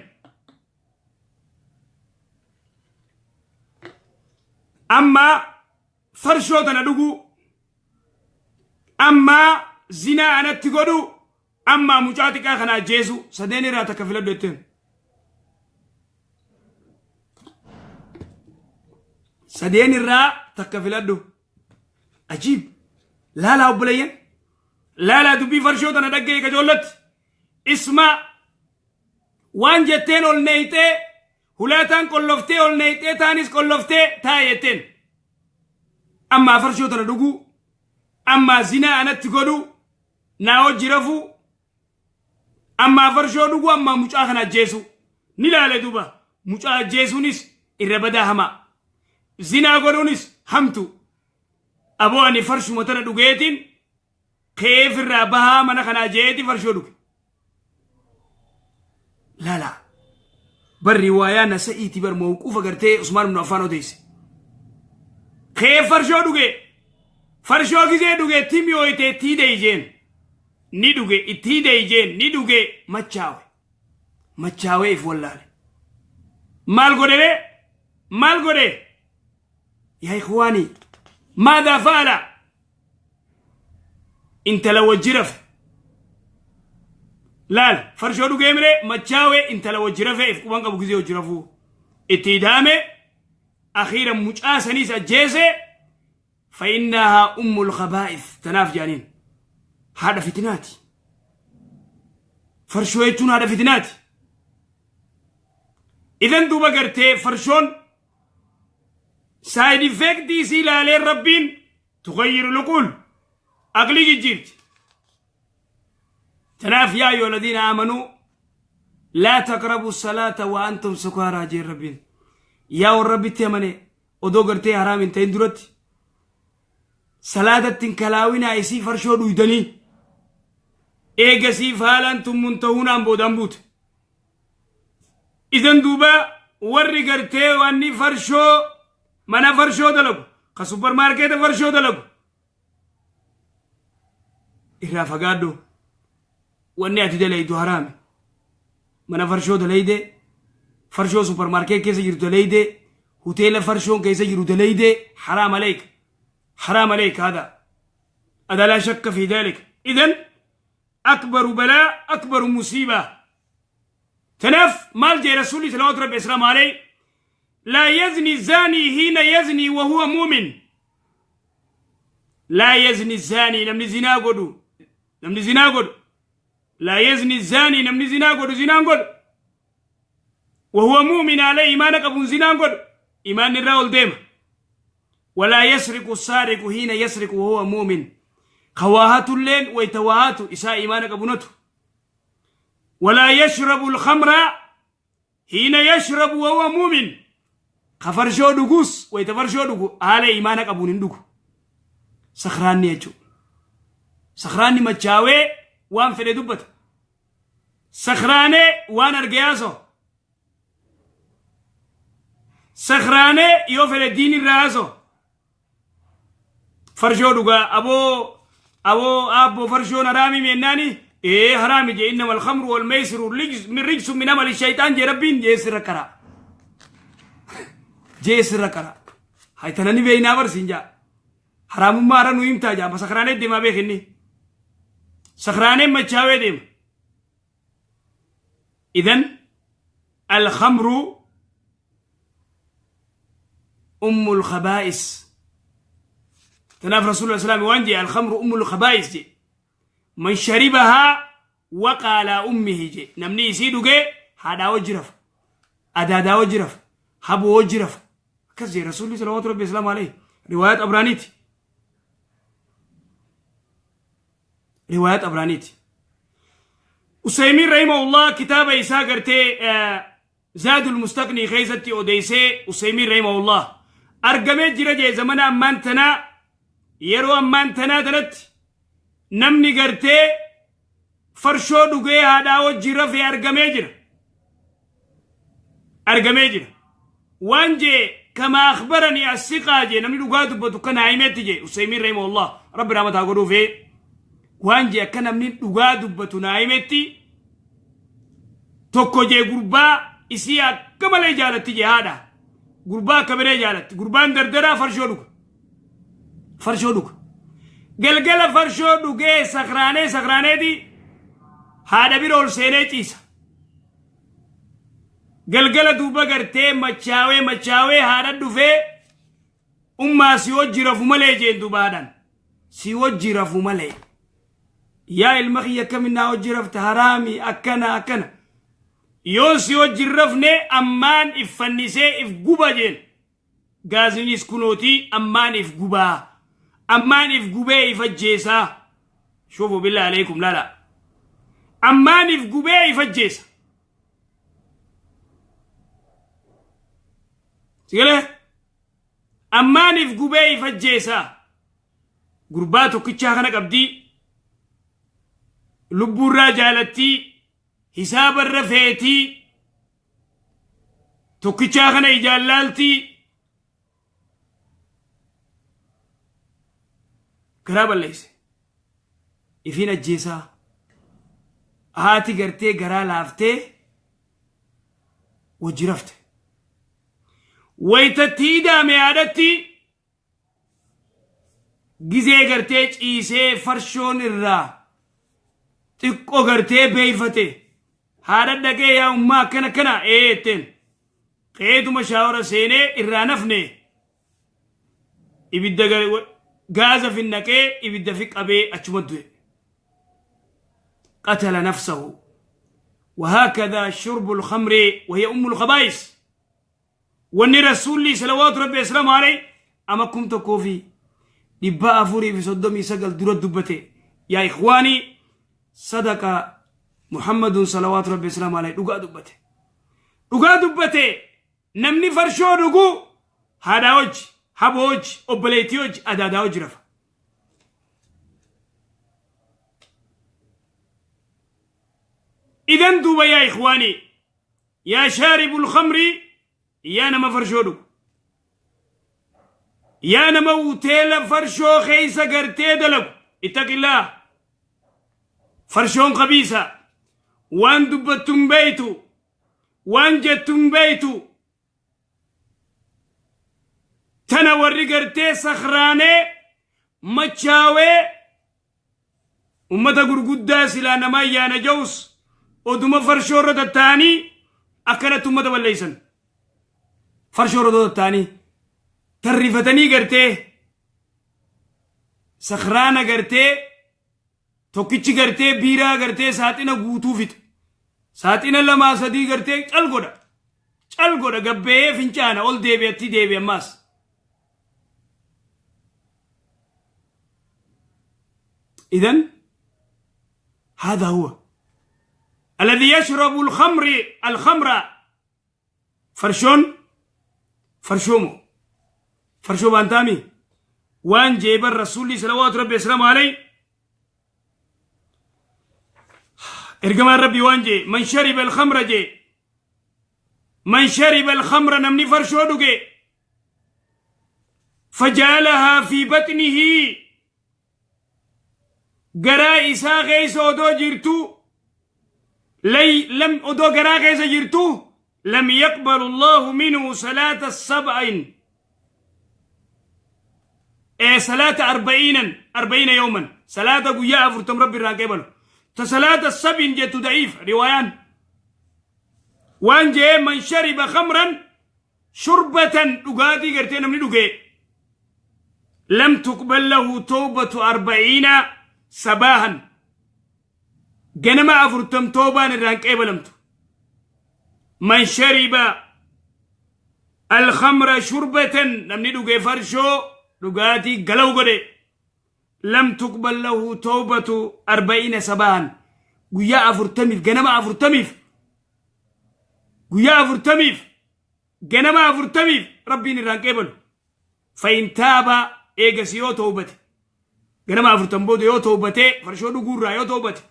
ammaa farshoo tana dhuguu, ammaa zinaa anatti godhu, ammaa mucaa xiqqaa kana ajjeesu, sadeen irraa takka filadhu jetteen. Sadeen irraa takka filadhu. Ajiib! Laalaa obboleeyyan, laalaa dubbii farshoo tana dhaggee kajoollatti isma waan jetteen ol neeyxee hulaataan qolloftee ol neeyxee taanis qolloftee taa'e jetteen ammaa farshoo tana dhuguu, ammaa zinaa anatti godhu, naa hojji rafuu, ammaa farshoo dhuguu, ammaa mucaa kana ajjeesu. Ni laale duuba mucaa ajjeesuunis irra badaa hamaa, zinaa godhuunis hamtu. Aboo ani farshuma tana dhugeetiin keef irraa bahaa mana kanaa jeeti farshoo dhuge. Lala bar riwaayaa nasa'iiti bar mawquufa gartee Usmaan ibn Affaan odeesse. Keef farshoo dhuge, farshoo gizee dhuge itti mi'ooyte, itti hidhe jeen ni dhuge, itti hidhe jeen ni dhuge, machaawe, machaawee if wallaale. Maal godhe? Maal godhe yaa ikhwaanii? ماذا فعل? Intala wajji rafe. Laal farshoo dhugee mire machaawee intala wajji rafe if quban qabu gizee wajji rafuu itti idaame akhiira mucaa saniis ajjeese. فإنها أم الخبائث tanaaf jaaniin haadha fitinaati. Farshoo jechuun haadha fitinaati. Idan duuba gartee farshoon side effect isii ilaaleen Rabbiin تغير العقول aqlii jijjiirti. Tanaaf يا أيها الذين آمنوا لا تقربوا الصلاة وأنتم سكارى jeen Rabbiin. Yaa warra Rabbitti amane, odoo gartee haraam hin ta'in duratti salaatatti hin kalaawinaa isii farshoo dhuydanii. Eegasiif haalaan tun ta'uunaan boodaan buute. Idan duuba warri gartee wanni farshoo mana farshoo dalagu ka supermarket farshoo dalagu irraa fagaadhu. Wanni ati dalaydu haraami. Mana farshoo dalayde, farshoo supermarket keessa jiru dalayde, hoteela farshoon keessa jiru dalayde, حرام عليك، حرام عليك هذا، هذا لا شك في ذلك. إذن أكبر بلاء، أكبر مصيبة. Tanaaf maal jee rasuulli صلوات ربي وسلامه عليه? لا يزني الزاني حين يزني وهو مؤمن. لا يزني الزاني namni zinaa godhu, namni zinaa godhu, لا يزني الزاني namni zinaa godhu zinaan godhu وهو مؤمن عليه iimaana qabuun zinaan godhu iimaanni irraa ol deema. ولا يسرق السارق حين يسرق وهو مؤمن. Ka waa hatulleen wayta waa hatu isaa iimaana qabu natu. Walaa yashrabu alkhamra hiina yashrabu wahuwa muumin. Ka farshoo dhugus wayta farshoo dhugu haala iimaana qabuun hin dhugu. Sakhraanni jechuudha. Sakhraanni machaawee waan fedhe dubbata. Sakhraanee waan arge haasa'u. Sakhraanee yoo fedhe diin irraa haasa'u. Farshoo dhugaa, aboo aboo aabboo, farshoon haraami mennaani, ee haraami jee. Innama alkhamru wal maysiru min rijsu min amali shaytaan jee Rabbiin jee, sirra qara jee, sirra qara. Haytanani beeynaa barsiin jaa, haraamummaa hara nu himtaa jaa. Amma sakhraanee deemaa beekinni sakhraanee machaawee deema. Idan alkhamru ummul khabaa'is. Tanaaf Rasuulullah islaami waan jee, alkhamru ummul khabaa'is jee, man sharibahaa waqa alaa ummihi jee. Namni isii dhugee haadhaa wajji rafa, adaadaa wajji rafa, haboo wajji rafa, akkas jee Rasuulli salawaatu Rabbi islaamu alayhi. Riwaayaa Xabraaniiti, riwaayaa Xabraaniiti. Usaymiin rahimahullah kitaaba isaa gartee Zaadul Mustaqnii keessatti odeysee, Usaymiin rahimahullah argamee jira jee, zamana ammaan tanaa, yeroo ammaan tanaa tanatti namni gartee farshoo dhugee haadhaa wajji rafee argamee jira, argamee jira waan jee. Kama akhbarani assiqaa jee, namni dhugaa dubbatu kana himetti jee Usaymiin rahimahullah, Rabbi rahmataa godhuufee, waan jee, akka namni dhugaa dubbatu naa himetti tokko jee, gurbaa isii akka malee jaalatti jee, haadha gurbaa akka malee jaalatti. Gurbaan dardaraa farshoo dhuga, farshoo dhuga. Galgala farshoo dhugee sakraanee sakraaneeti haadha bira ol seenee ciisa. Galgala duuba gartee machaawee machaawee haadha dhufee, ummaa, si wajji rafu malee jeen. Duuba haadhaan, si wajji rafu malee yaa ilma kiyya, akkamin naa wajji rafte? Haraami, akkana akkana. Yoon si wajji rafne ammaan if fannisee if guba jeen. Gaaziniis kunootii, ammaan if gubaa, ammaan if gubee if ajjeesaa. Shuufu, billaa alaykum, lala, ammaan if gubee if ajjeesa. Sigalee ammaan if gubee if ajjeesaa. Gurbaa tokkichaa kana qabdii, lubbuurraa jaalattii, hisaabarra feetii, tokkichaa kana ijaan laaltii, garaa balleesse, ifiin ajjeesaa. Haati gartee garaa laaftee wajji rafte. Waytatti idaame haadhatti gizee gartee ciisee farshoon irraa xiqqoo gartee beeyfate, haadha dhaqee, yaa ummaa, akkana akkana, ee jetteen. Qeetuma shaawara seenee irraa nafne, ibidda gaaza finnaqee ibidda fi qabee achuma du'e. قتل نفسه. وهكذا شرب الخمر وهي أم الخبائث. واني رسولي صلوات ربي وسلامه عليه أما كنت كوفي 439 dura dubbate. يا إخواني، صدق محمد صلوات ربي وسلامه عليه. Dhugaa dubbate, dhugaa dubbate. Namni farshoo dhugu haadhaa wajji, haboo wajji, obboleettii wajji, adaadaa wajji rafa. Idan duuba yaa ikhwaanii, yaa shaaribul khamri, yaa nama farshoo dhugu, yaa nama uteela farshoo keeysa gartee dalagu, ittaqillaa. Farshoon qabiisa, waan dubbattun beeytu, waan jettun beeytu. Tana warri gartee sakhraanee machaawee ummata gurguddaa silaa nama ayyaana ja'us oduma farshoo irra tatta'anii akkanatti ummata balleeysan. Farshoo irra tatta'anii tarrifatanii gartee sakhraana gartee tokkichi gartee biiraa gartee saaxina guutuu fixa, saaxina lamaa sadii gartee cal godha, cal godha, gabbeeyee fincaana ol deebi'atti deebi ammaas. إذن هذا هو الذي يشرب الخمر فرشون فرشومو فرشو بانتامي وان جيب الرسول صلوات ربي وسلامه عليه ارجمان ربي وان جي من شرب الخمر جي من شرب الخمر نمني فرشو دوغي فجعلها في بطنه غرا إسا غيس أدو جرتو لي لم أدو غرا غيس جرتو لم يقبل الله منه صلاة السبعين إيه صلاة 40 يوما صلاة قوية أفرتم ربي راقبل تصلاة السبعين جت ضعيف روايان وان جاء من شرب خمرا شربة لقاتي قرتين من لقي لم تقبل له توبة 40 صباحا جنما أفرتم توبة نرانك من شرب الخمر شربة نمني لقي فرشو لقاتي قلو قدي لم تقبل له توبة 40 صباحا قيا أفرتميف جنما أفرتميف قيا أفرتميف جنما أفرتميف ربي نرانك فإن تاب إيجاس يو توبته جنما أفرتم بود يو توبته فرشو دغورا يو توبته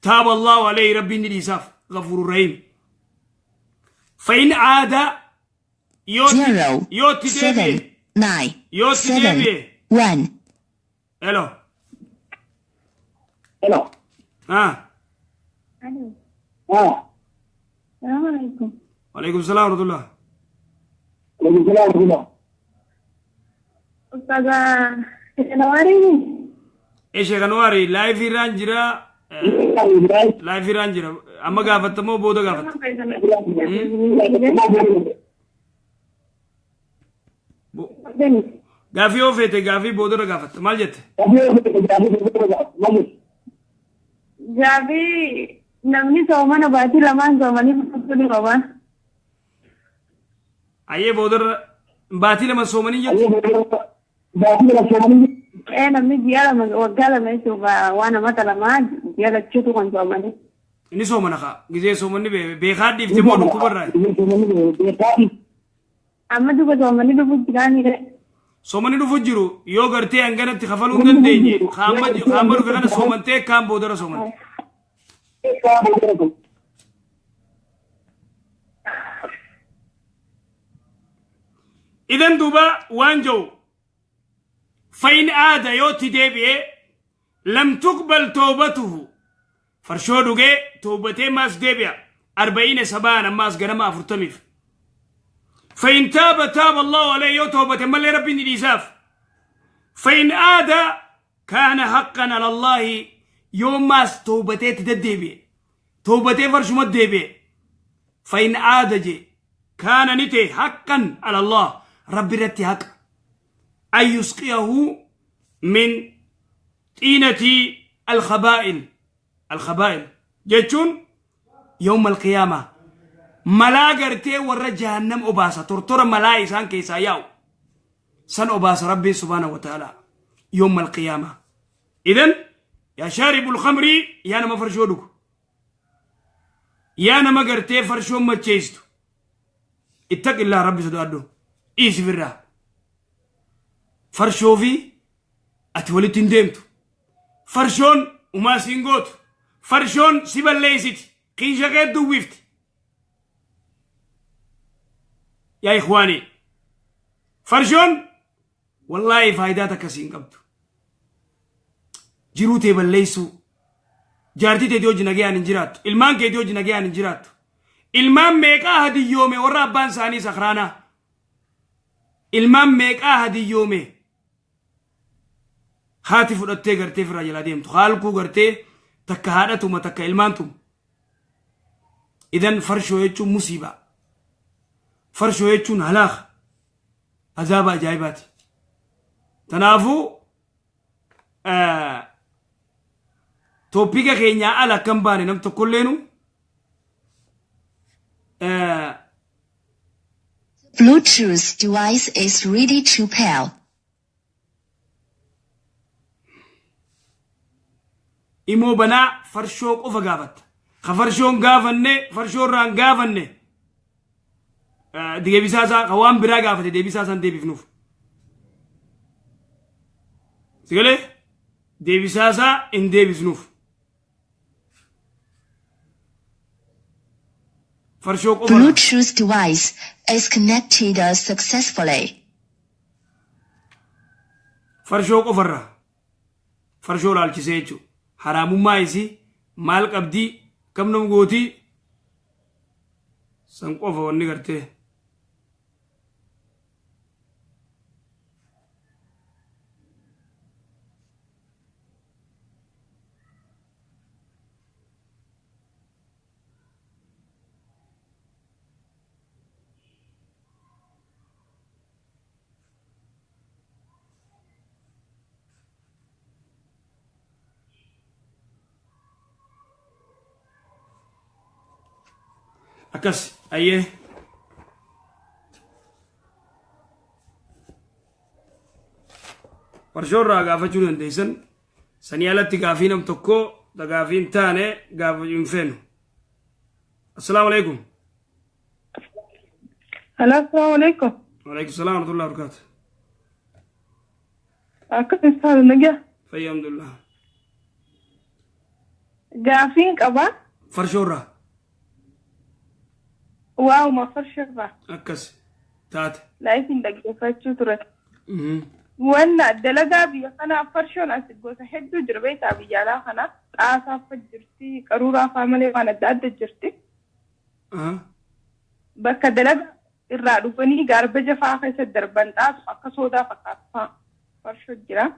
تاب الله عليه ربي نديساف غفور رحيم فإن عاد يو 0 يو 7 تدبي 9 يو 7 تدبي 1 الو الو ها الو السلام عليكم. وعليكم السلام ورحمة الله. عليكم السلام ورحمة الله. أستاذة نواري ايش يا نواري لايف ايران جرا لايف ايران جرا اما قافت مو بودا قافت قافي اوفيت قافي بودا قافت مال جت Gaaffii namni soomana baatii lamaan soomanii fudhachuu ni qaba. Ayyee boodarra baatii lama soomanii jettu. Ee namni ji'a lama waggaa lama jechuudha waan amata lamaa ji'a lachuutu kan soomanii. Inni soomana kaa gizee soomanni beekaa dhiifte moo dhukkubarraa? Amma duuba soomanii dhufu jiraanii. Soomanii dhufu jiru yoo gartee hanganatti kafaluu hin dandeenye qaama dhufe kana soomantee kaan boodarra soomante. إذن دوبا وانجو فإن عاد يوتي ديبي لم تقبل توبته فرشودوغي توبته ماس ديبيا 40 سبانا ماس غنما أفرتميف فإن تاب تاب الله عليه يوتوبته مالي ربي نديساف فإن عاد كان حقا على الله يوم ماس توبته تدديبي توبته فرشمت ديبي فإن عاد جي كان نتي حقا على الله ربي رتي حق أن يسقيه من طينة الخبائل الخبائل جتون يوم القيامة ملا غرتي ور جهنم أباسا ترتر ملا إنسان كيسا ياو سن أباسا ربي سبحانه وتعالى يوم القيامة. إذن يا شارب الخمر يا نما فرشودك يا نما غرتي فرشو ما تشيستو اتق الله ربي سدادو إيش فرا فرشوفي أتولي تندمت فرشون وما سينغوت فرشون سيبال ليست قيشة غير دويفت يا إخواني فرشون والله فايداتك سينغبت جيروتي بليسو جارتي تديوج نجيان انجرات المان كيديوج نجيان انجرات ilmaan meeqaa hadiyyoome warra abbaan isaanii sakhraanaa ilmaan meeqaa hadiyyoome haati fudhattee gartee firaa jalaa deemtu haalkuu gartee takka haadhatuma takka ilmaantuma idan farshoo jechuun musiibaa farshoo jechuun halaaka azaaba ajaa'ibaati tanaafuu tooppiika keenyaa ala akkam baane nam tokkolleenu Bluetooth device is ready to pair. Imoo banaa farshoo qofa gaafatta. Ka farshoon gaafanne farshoo irraan gaafanne deebisaa isaa ka waan biraa gaafate deebisaa isaan deebifnuuf. Sigalee deebisaa isaa hin deebisnuuf. Farshoo qofa. Bluetooth device is connected successfully. Farshoo qofarraa farshoo laalchisee jechuudha. Haraamummaa isii maal qabdii kam nam gootii san qofa wanni gartee. Akkas ayyee. Farshoo irraa gaafachuu dandeessan sanii alatti gaafii nam tokkoo ta gaafii hin taane gaafachuu hin feenu. Assalaamu alaikum. Hello, assalamu alaikum. Waalaikum salaam warahmatullahi wabarakatuh. Akkam isaan nagaa? Fayyaa alhamdulillah. Gaafiin qabaa. Farshoo irraa. Waa'uma farshoo irraa. Akkas taate. Laayifiin dhaggeeffachuu ture. Wanna dalagaa biyya kanaa farshoon as gosa hedduu jira beektaa biyya alaa kana xaasaa fa jirti qaruuraa faa malee waan adda adda jirti. Bakka dalagaa irraa dhufanii gaarbaja faa keessa darban xaasu akka soodaa fakkaatu faa farshoo jira.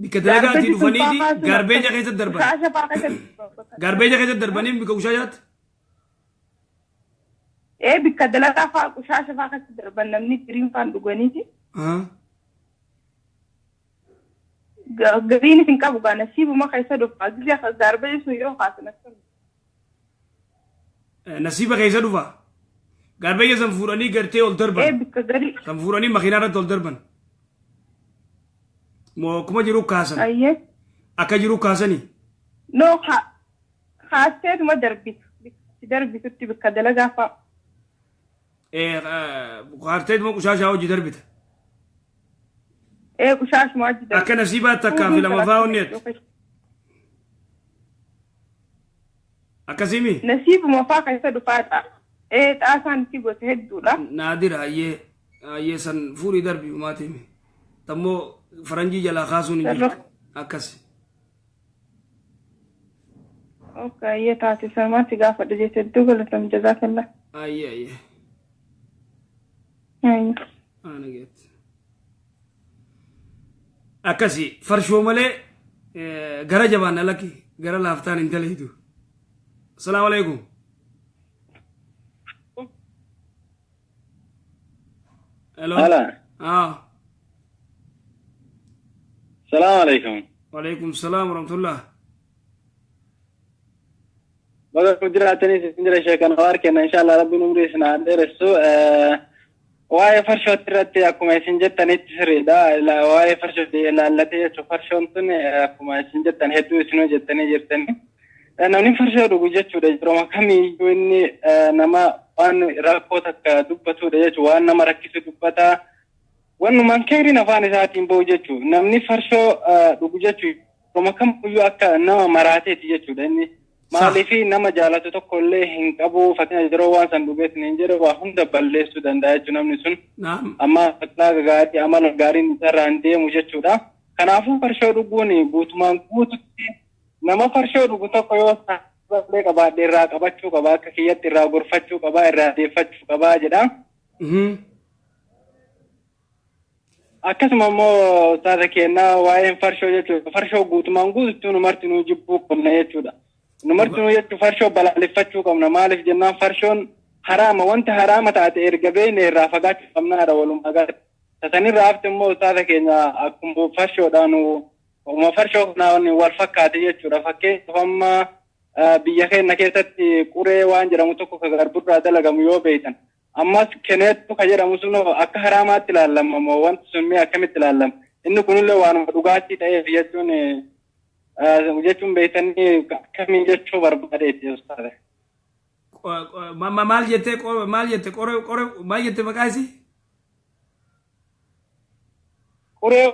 Bikka dalagaatii dhufaniiti gaarbeeja keessa darban. Qushaasha faa keessa darban. Gaarbeeja keessa darbanii bikka qushaashaatti. Ee bikka dalagaa faa qushaasha faa keessa darban namni firiin faan dhuganiiti. Gariin isin qabu gaa nasiibuma keessa dhufa. Gizee gaarbeeji sun yoo kaasan akkam. Nasiiba keessa dhufa. Gaarbeeja san fuudhanii gartee ol darban. Ee bikka garii. San fuudhanii makiinaa irratti ol darban. Moo akkuma jiru kaasan. Ayyee. Akka jiru kaasanii. No kaasteetuma darbitu. Darbitutti bikka dalagaa faa. Kaarteetuma qushaashaa hojii darbita. Ee qushaashuma hojii darbita. Akka nasiibaatti takkaa fi lama faa onni jettu. Akkasimi. Nasiibuma faa keessa dhufaa ta'a. Ee xaasaan itti gosa hedduudha. Naadira ayyee ayyee san fuudhii darbi maatiimi. Tammoo faranjii jalaa kaasuun hin jirtu. Akkas. Okay, ayyee taate sanumaan si gaafadha jecha hedduu galatam jazaakallaa. Ayyee ayyee. Ayyee. Ana geet. Akkasi farshoo malee gara jabaan alaki gara laaftaan hin dalagitu. Assalaamu alaikum. Hello. Hala. Ah. Salaamu alaikum. Waalaikum salaam warahmatullah. Baga ku jiraatanis isin jira sheekan waar kenna inshallah rabbiin umrii isin haa dheeressu. Waa'ee farshootti irratti akkuma isin jettanitti sirriidha. Waa'ee farshootti ilaallatee jechuun farshoon tun akkuma isin jettan hedduu isinuu jettanii jirtani. Namni farshoo dhugu jechuudha yeroo kamiiyyuu inni nama waan rakkoo takka dubbatudha jechuudha waan nama rakkisu dubbata. Wanumaan keeriin afaan isaatiin bahu jechuudha. Namni farshoo dhugu jechuudha yeroo kamiiyyuu akka nama maraateeti jechuudha inni. Maaliif nama jaalatu tokko illee hin qabu fakkeenya yeroo waan san dhugeetiin hin jedhu waa hunda balleessuu danda'a jechuudha namni sun. Amma akhlaaqa gaarii amala gaariin isarraa hin deemu jechuudha. Kanaafuu farshoo dhuguun guutumaan guututti nama farshoo dhugu tokko yoo saaxilee qabaadhe irraa qabachuu qaba akka kiyyatti irraa gorfachuu qaba irraa deeffachuu qaba jedha. Akkasuma immoo saasa kennaa waa'een farshoo jechuudha. Farshoo guutumaan guututti nu martinuu jibbuu qabna jechuudha. Nu martinuu jechuun farshoo balaaleffachuu qabna. Maaliif jennaan farshoon haraama wanta haraama taate erga beekne irraa fagaachuu qabnaadha walumaa galatti. Tasanirraa hafte immoo saasa keenya akkuma farshoodhaan uma farshoo kanaan wal fakkaate jechuudha. Fakkeenyaaf amma biyya keenya keessatti quree waan jedhamu tokko kan garburraa dalagamu yoo beektan. Ammas keneettu kan jedhamu sun akka haraamaatti ilaalama moo wanti sun mee akkamitti ilaalama? Inni kunillee waanuma dhugaatii ta'eef jechuun Jechuun beektanii akkamiin jechuu barbaadeeti ustaaze. Maal jettee, maal jette, qore qore maal jette maqaa isii? Quree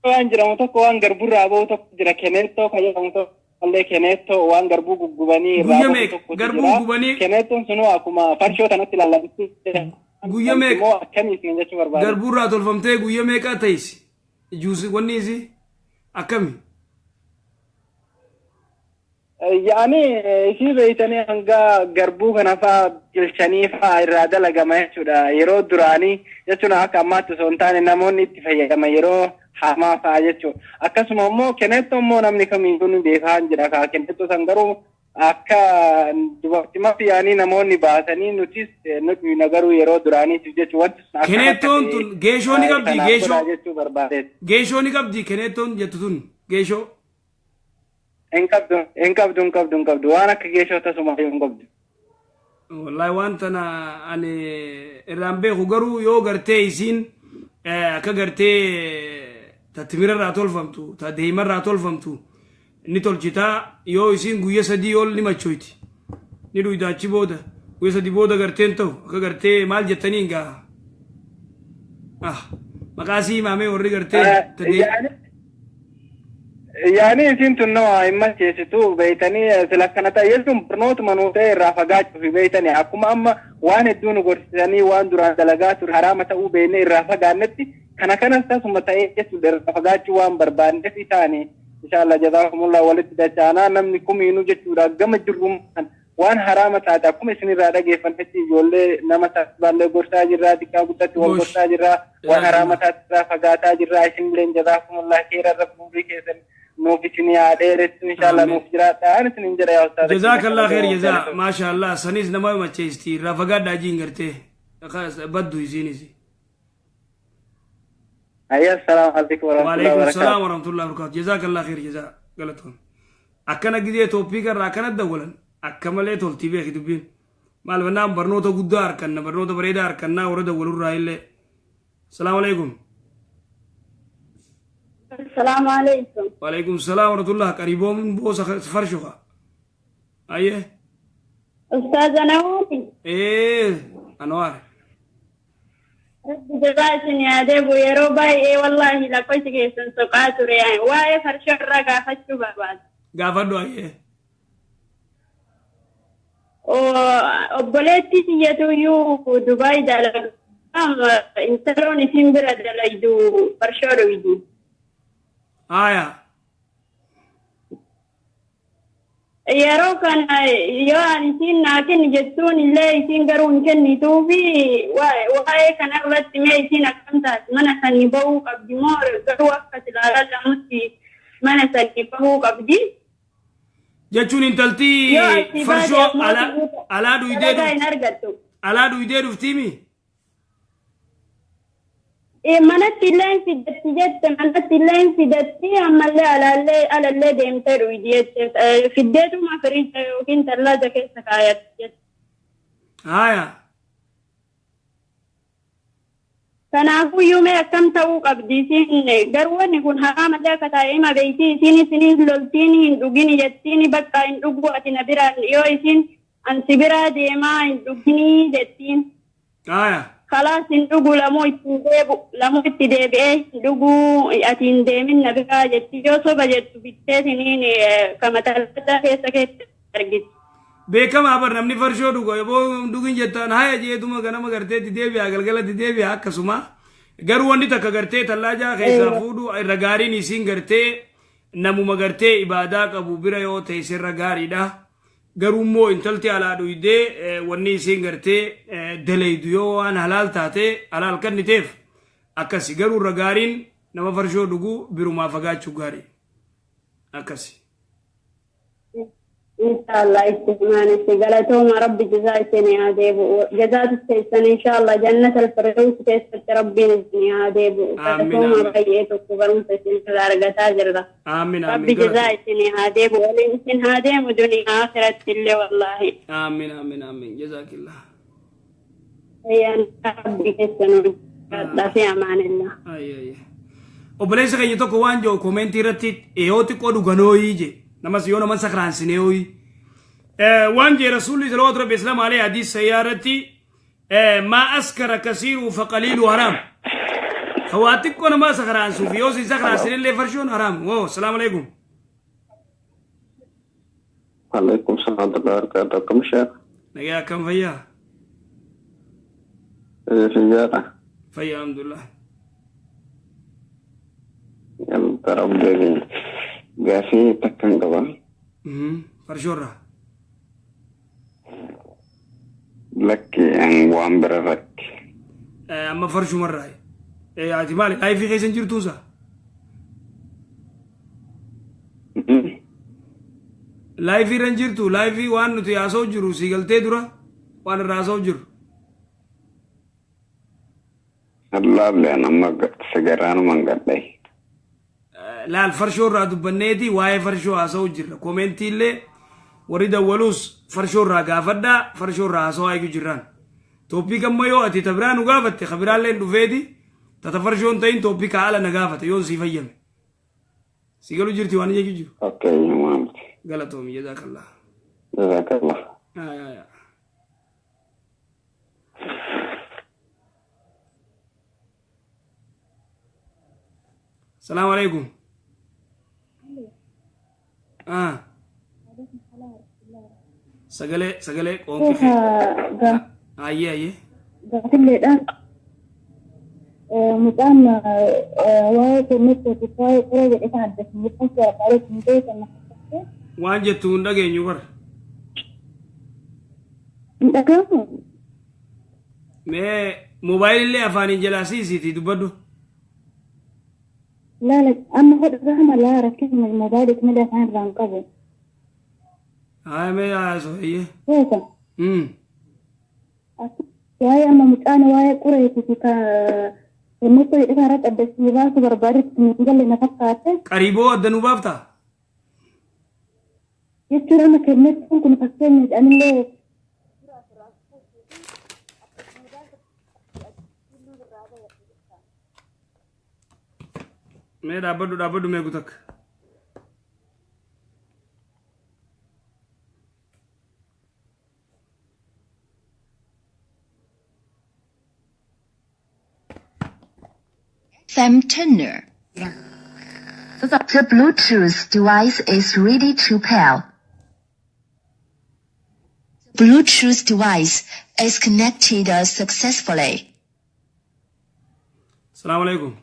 waan jedhamu tokko, waan garburraa bahu tokko jira, keneettoo kan jedhamu tokko illee, keneettoo waan garbuu guggubanii irraa Guyya bahu meeqa? tokkotu Garbuu jira. gubanii- Keneettoon sunuu akkuma farshoo tanatti lallabatti. Guyya meeqa? Immoo akkamii isin jechuu barbaade? Garbuurraa tolfamtee guyya meeqa ta'isi? Juusi wanni isii akkami? Yaani isii beeytanii hanga garbuu kana faa bilchanii faa irraa dalagama jechuudha. Yeroo duraanii jechuun akka ammaatti osoo hin taane namoonni itti fayyadaman yeroo hamaa faa jechuudha. Akkasuma immoo keneettoo immoo namni kamiyyuu ni beekaa hin jira. Kaa keneettoo san garuu akka dubartimaaf yaanii namoonni baasanii nutis nuti garuu yeroo duraaniitiif jechuudha. Wanti sun akkam akka Keneettoon ta'e, tun geeshoo ni qabdi, kanaaf geeshoo. godhaa jechuu barbaadeeti. Geeshoo ni qabdi keneettoon jettu tun, geeshoo. Hin qabdu, hin qabdu, hin qabdu, hin qabdu. Waan akka geeshoo tasuma hin qabdu. Wallahi waan tana ani irraan beeku, garuu yoo gartee isiin akka gartee ta timirarraa tolfamtu, ta deemarraa tolfamtu ni tolchitaa, yoo isiin guyya 3 ol ni machoyti, ni dhuyda. Achi booda guyya 3 booda garteen ta'u akka gartee maal jettanii gaa, ah, maqaa sii himaamee warri gartee ta Yaani isin tun nama hin macheessitu beeytanii, sila akkana ta'e jechuun barnootuma nuu ta'e irraa fagaachuuf beeytanii, akkuma amma waan hedduu nu gorsisanii waan duraan dalagaa ture haraama ta'uu beekne irraa fagaannetti, kana kanas tasuma ta'ee jechuudha irraa fagaachuu waan barbaanneef isaanii. Inshallah, jazaakumullah, walitti dachaanaa. Namni kumiinuu jechuudha gama jirru waan haraama taate akkuma isinirraa dhageeffannetti ijoollee nama taasifaallee gorsaa jirraa, xiqqaa guddatti wal Gosh. gorsaa jirraa, waan haraama taate irraa fagaataa jirraa. Isinillee jazaakumullah keera, rabbi umrii keessan nuuf isin haa dheeressu inshallah. Amiin. Nuuf jiraadha ani isinin jedha yaa ustaaza. Jazaakallah khair jazaa, maasha Allah. Sanis nama macheesti, irraa fagaadhaa jiin gartee baddu isiinis. Ayya, assalaamu alaikum warahmatullahi وعليكم السلام wabarakatuh. ورحمة الله وبركاته. جزاك الله خير جزاء قالتهم akkana gizee topic irraa akkana dawwalan akka malee toltii beeki dubbiin maal bannaan barnoota guddaa harkanna, barnoota bareedaa harkannaa warra dawwalurraa illee. Asalaamu alaikum. السلام عليكم. وعليكم السلام ورحمة الله. قريبون بوسا فرشوخا أيه. أستاذة نواتي. إيه، أنوار. Rabbi jazaa isin yaadee bu yeroo baay'ee wallaahi lakkoofsi keessan soqaa ture, waa'ee farshoo irraa gaafachuu barbaada. Gaafadhu, ayyee. Obboleettii tiyyatuyyuu Dubaay dalagaa, intaloon isin bira dalaydu farshoo dhuydi. Haya. Yeroo kana yoo ani isiin naa kenni jettuun illee isiin garuu hin kennituufi, waa'ee kana irratti mee isiin akkam taati? Mana sanii bahuu qabdi moo garuu akka silaalaa lamutti mana sanii bahuu qabdi? Jechuun intaltii Yoo asii baate farshoo ammoo alaa alaa dhuydee dalagaa hin dhufti. argattu. Alaa dhuydee dhuftiimi. Manatti illee hin fidatti jette, manatti illee hin fidatti, ammallee alallee alallee deemtee dhuydi jette, fiddeetuma firiija yookiin tallaaja keessa kaayatti jette. Haya. Kanaafuyyuu mee akkam ta'uu qabdi isiin? Garuu wanni kun haramallee akka taa'e hima beeyti isiin, isiniin loltiin hin dhugini jettiin, bakka hin dhugu ati na biraan, yoo isiin an si biraa deemaa hin dhuginii jettiin. Haya. Kalaas hin dhugu, lamuu ittiin deebu, lamuu itti deebi'ee hin dhuguu, ati hin deemin na biraa jetti, yoo soba jettu bitteetiniin kama tallaaja keessa keessa argiti. Beekamaa bar, namni farshoo dhuga yoo dhugin jettaan haya jeetuma ganama garteetti deebi'a, galgalatti deebi'a akkasuma. Garuu wanni takka gartee tallaajaa keessaa fuudhu irra gaariin isiin gartee namuma gartee ibaadaa qabu bira yoo ta'e sirra gaariidha. Garuu immoo intalti alaa dhuydee wanni isiin gartee dalaydu yoo waan halaal taate halaal kenniteef akkasi. Garuu irra gaariin nama farshoo dhugu birumaa fagaachuu gaarii akkasi. Inshallah itti himaan galatooma, rabbi jazaa isin haa deebi'u, jazaa keessan inshallah jannata al-firdaus keessatti rabbiin isin haa deebi'u. Amiin, Galatooma. amiin. Baay'ee tokko barumsa isin irraa argataa jirra. Amiin. Rabbi Amiin. jazaa isin haa deebi'u, waliin isin haa deemu duniyaa akhiratti illee wallaahi. Amiin, amiin, amiin, jazaakillah. Ayyaan rabbi keessan fi amaanillah. Ay, ay. Obboleessa keenya tokko waan jiru koomentii irratti yoo xiqqoo dhuganooyii je namas yoo naman sakraansineeyoyi. Waan jee Rasuulli salawaatu rabbi islaam alayhi hadiis sayyaa irratti maa askara kasiiru faqaliilu haraam. Ka waa xiqqoo namaa sakraansuuf yoo si sakraansinillee farshoon haraam. Woo, salaamu alaikum. Alaikum salam wa rahmatullahi wa barakatuh. Akkam sheekh? Nagaa, akkam, fayyaa? Fayyaadha. Fayyaa, alhamdulillah. Galata Rabbii, gaafii takkan qaba. Farshoorraa. Lakki, an waan bira irratti. Amma farshumarraa. Ati maali? Live keessa hin jirtuunsa? Live irra hin jirtu. Live waan nuti haasa'u jiru si galtee dura waan irraa haasa'u jiru. Allaallee an amma sigaraanuman gadhay. Laal, farshoo irraa dubbanneeti, waa'ee farshoo haasa'u jirra. Koomentii illee warri dawwaluus farshoo irraa gaafadhaa, farshoo irraa haasa'uu eegu jirraan. Topic amma yoo ati ta biraa nu gaafatte, ka biraallee dhufeeti tata farshoon ta'in topic haala na gaafate yoon sii fayyame. Si galu jirti waan jechuu jiru. Okay, maamti. Galatoomi, jazaakallah. Jazakallah. Yaa yaa yaa. Salaamu alaikum. Ah. Sagalee sagalee qoonqi kee. Ayyee ayyee. Gaafilleedhaan mucaan waa'ee kennetti waa'ee qoree jedhe kan adda mucaan barbaade hin beekan na fakkaate. Waan jettu hin dhageenyu bara. Hin dhagahamu. Mee moobaayilillee afaaniin jalaa siisiitii dubbadhu. Laala, amma hodhu dhagahama laa, rakkina moobaayilii malee afaan irraa hin qabu. Haa, mee haasoo, ayyee. Beeka. Waa'ee amma mucaan waa'ee qureetii fi kennetti jedhe kan irratti adda isin baasuu barbaadetti hin galle na fakkaate. Qariiboo adda nu baaftaa? Jechuun amma kennettuun kun fakkeenya jedhanillee Mee dhaabbadhu, dhaabbadhu, mee gutakka. FM tuner. The Bluetooth device is ready to pair. Bluetooth device is connected successfully. Salaamu alaikum.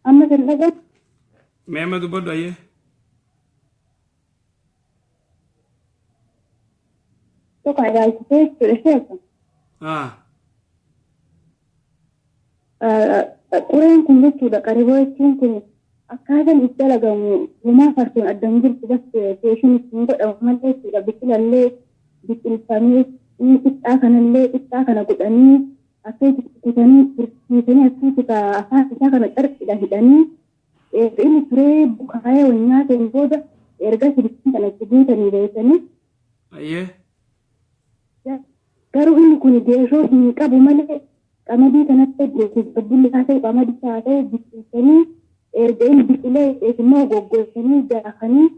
Amma sin dhagahu. Mee amma dubbadhu, ayyee. Tokko ilaalchisee jechuudha sheeka. Qureen kun jechuudha, qariboo jechuun kun akkaataan itti dalagamu gumaa farsoon adda hin jirtu, bas keeshin ittiin godhamu malee jechuudha. Biqilallee biqilfamee qixxaa kanallee qixxaa kana godhanii akka itti kutanii tursiisanii akkasitti afaan isaa kana carqiidhaan hidhanii erga inni turee bukaayee wal nyaateen booda erga sirriitti kana itti guutanii beekanii. Ayyee. Garuu inni kun geeshoo hin qabu malee qamadii kanatti bubbulli haa ta'u, qamadii haa ta'u, biqilchanii erga inni biqilee immoo goggogsanii daakanii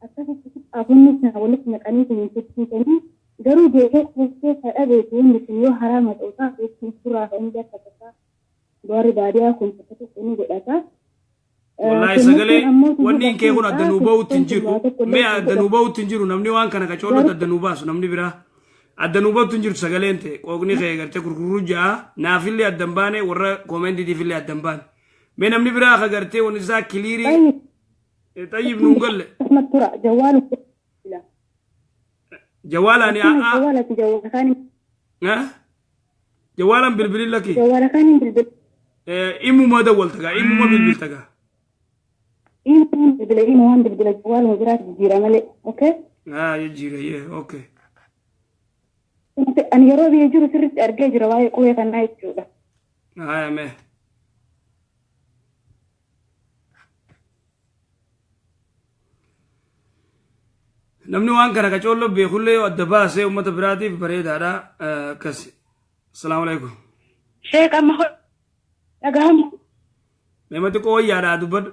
akkasitti xaafonni sana walitti naqanii tursiisanii, garuu geeshoo keessaa dhabeetu inni kun yoo haraama ta'u taate jechuun suuraa inni akka tasaa warri baadiyyaa kun tokko tokko ni godhata. Wallaahi sagalee wanni kee kun adda nuu bahutti hin jiru. Mee adda nuu bahutti hin jiru, namni waan kana qacoollotti adda nuu baasu, namni biraa. Adda nuu bahutti hin jirtu sagaleen ta'e, qooqni kee gartee gurguruu ja'a, naafillee adda hin baane, warra koomentiitiifillee adda hin baane. Mee namni biraa akka gartee wanni isaa clear xayyib nuun galle. Tura jawwaalu. Jawwaalaani. Jawwaalati jawwaala kaan. Jawwaalaan bilbilin lakki. Jawwaala kaan hin bilbil. Imuma dawwalta gaa, imuma bilbilta gaa. Imumaan bilbila, imumaan bilbila, jawwaaluma biraati jijjiira malee. Okay. Haa, jijjiira yee, okay. Ani yeroo biyya jiru sirriitti argee jira waa'ee qubee kanaa jechuudha. Haa, mee. Namni waan kana qacoollo beekullee yoo adda baasee uummata biraatiif bareedaadha, akkas. Assalaamu alaikum. Sheek amma dhagahamu. Nama xiqqoo wayyaadhaa dubbadhu.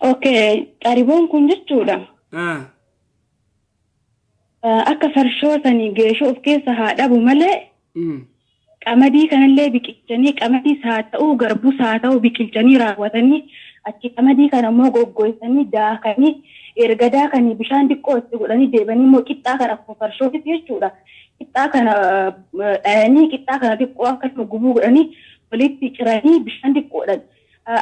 Okay, qariboon kun jechuudha. Akka farshoo sanii geeshoo of keessa haa dhabu malee qamadii kanallee biqilchanii qamadiis haa ta'uu garbus haa ta'uu biqilchanii raawwatanii achi qamadii kana immoo goggoysanii daakanii erga daakanii bishaan xiqqoo itti godhanii deebanii immoo qixxaa kana akkuma farshootti jechuudha. Qixxaa kana dhayanii qixxaa kana xiqqoo akkasuma gubuu godhanii walitti ciranii bishaan xiqqoodhaan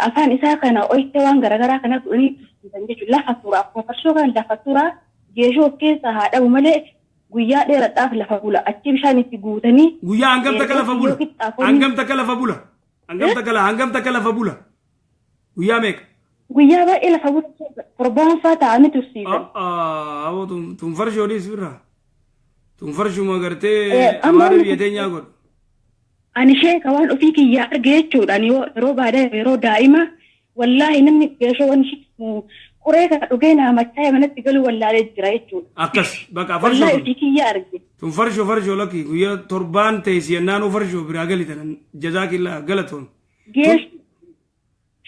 afaan isaa kana oyitee waan garaagaraa kana godhanii tursiisan jechuudha. Lafa turaa akkuma farshoo kana lafa turaa geeshoo of keessaa haa dhabu malee guyyaa dheeraadhaaf lafa bula. Achi bishaan itti guutanii. Guyyaa hangam takka lafa bula? Hangam takka lafa bula? Hangam takka lafa bula? Guyyaa meeqa? Guyyaa baay'ee lafa bula. Torbaan faa ta'anii tursiisan. Aboo tun farshoodhis birraa. Tun farshuma gartee amaara biyya teenyaa godhu. Ani sheeka waan ofii kiyyaa arge jechuudha. Ani yeroo baadiyyaa yeroo daa'ima wallaahi namni geeshoo waan quree kana dhugee naa machaa'e manatti galuu wallaalee jira jechuudha. Akkas bakka farshoo. Wallaahi ofii kiyyaa arge. Tun farshoo lakki guyyaa torbaan teessi yennaanuu farshoo biraa gali tanan jazaakillaa galatoon.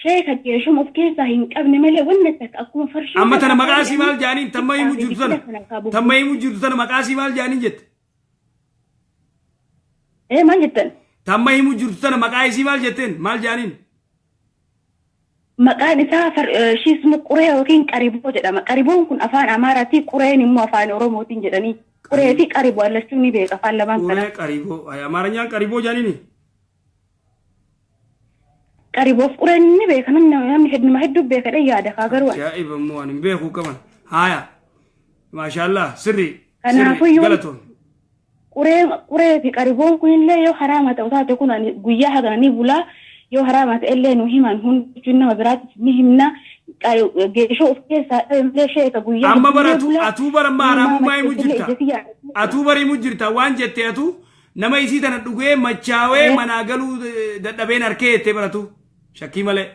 Sheeka geeshuma of keessaa hin qabne malee wanna takka akkuma farshoo. Amma tana maqaa isii maal jaaniin tamma himu jirtu tana. Tamma himu jirtu tana maqaa isii maal jaaniin jette. Maal jettan? Tamma himu jirtu tana maqaa isii maal jetteen maal jaaniin? Maqaan isaa shiismu quree yookiin qariboo jedhama. Qariboon kun afaan Amaaraatii qureen immoo afaan Oromootiin jedhanii. Quree fi qariboo allachuun ni beeka afaan lamaan kana. Quree qariboo. Amaaranyaan qariboo jaaniini? Qariboof qureen ni beeka namni hedduma hedduu beeka yaada kaa garuu. Ajaa'iba immoo ani hin beeku qaban. Haaya. Maashaallah sirri. Kanaafuu yoo galatoon. Quree fi qariboon kunillee yoo haraama ta'u taate kun guyyaa hagananii bulaa. Yoo haraama ta'ellee nu himan hundi nama biraatti ni himna geeshoo of keessaa dhabe malee sheeka guyyaa. Amma baratu atuu bara amma haraamummaa himu jirta. Atuu bara himu jirta waan jette atuu nama isii tana dhugee machaawee manaa galuu dadhabeen harkee jettee baratu shakkii malee.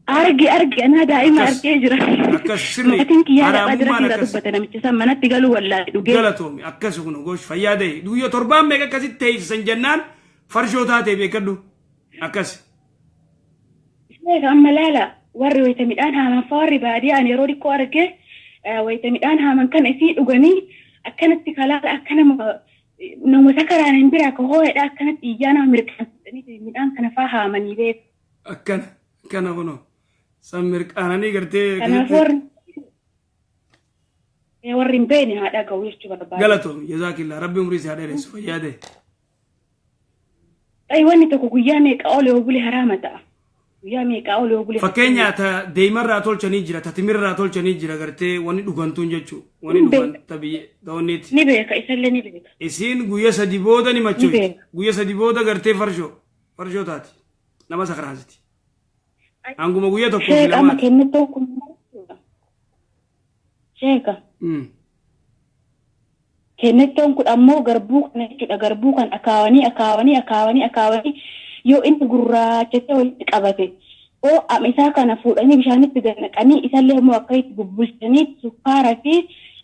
Arge anaa daa'ima argee jira. Akkas sirri. Maatiin kiyyaa dhaqaa jira jira dubbate namichi san manatti galuu wallaahi dhugee. Galatoomi akkas kun gosh fayyaa ta'e guyyaa torbaan meeqa akkasitti teessisan jennaan farshoo taatee beekadhu akkas. Sheeka amma laala warri wayita midhaan haaman fa'aa warri baadiyyaan yeroo xiqqoo arge wayita midhaan haaman kana isii dhuganii akkanatti kalaala akka nama sakaraan hin bira akka hoo'edha akkanatti iyyaa nama mirqaansanii midhaan kana fa'aa haamanii beeku. Akkana kunoo san mirqaananii gartee. Kanaaf warri hin beekne haa dhaga'u jechuu barbaada. Galatoom jazaakillaa rabbi umrii isaa dheeressu fayyaa ta'e. Wanni tokko guyyaa meeqa ol yoo bule haraama ta'a. Guyyaa meeqaa ol yoo bule. Fakkeenya ta deemarraa tolchanii jira, ta timirraa tolchanii jira gartee wanni dhugantuun jechuudha. Wanni dhugan ta biyya ta'onniiti. Ni beeka isallee ni beeka. Isiin guyyaa sadi booda ni machooti. Guyyaa sadi booda gartee farshoo taati. Nama sakaraasiti. Hanguma guyyaa tokko fi Sheeka amma lamaati. kennitoon kun sheeka. Kennitoon kun ammoo garbuu kana jechuudha. Garbuu kan akaawanii akaawanii akaawanii akaawanii yoo inni gurraachatee walitti qabate oo isaa kana fuudhanii bishaanitti gad naqanii isallee immoo akka itti bubbulchanii sukkaaraa fi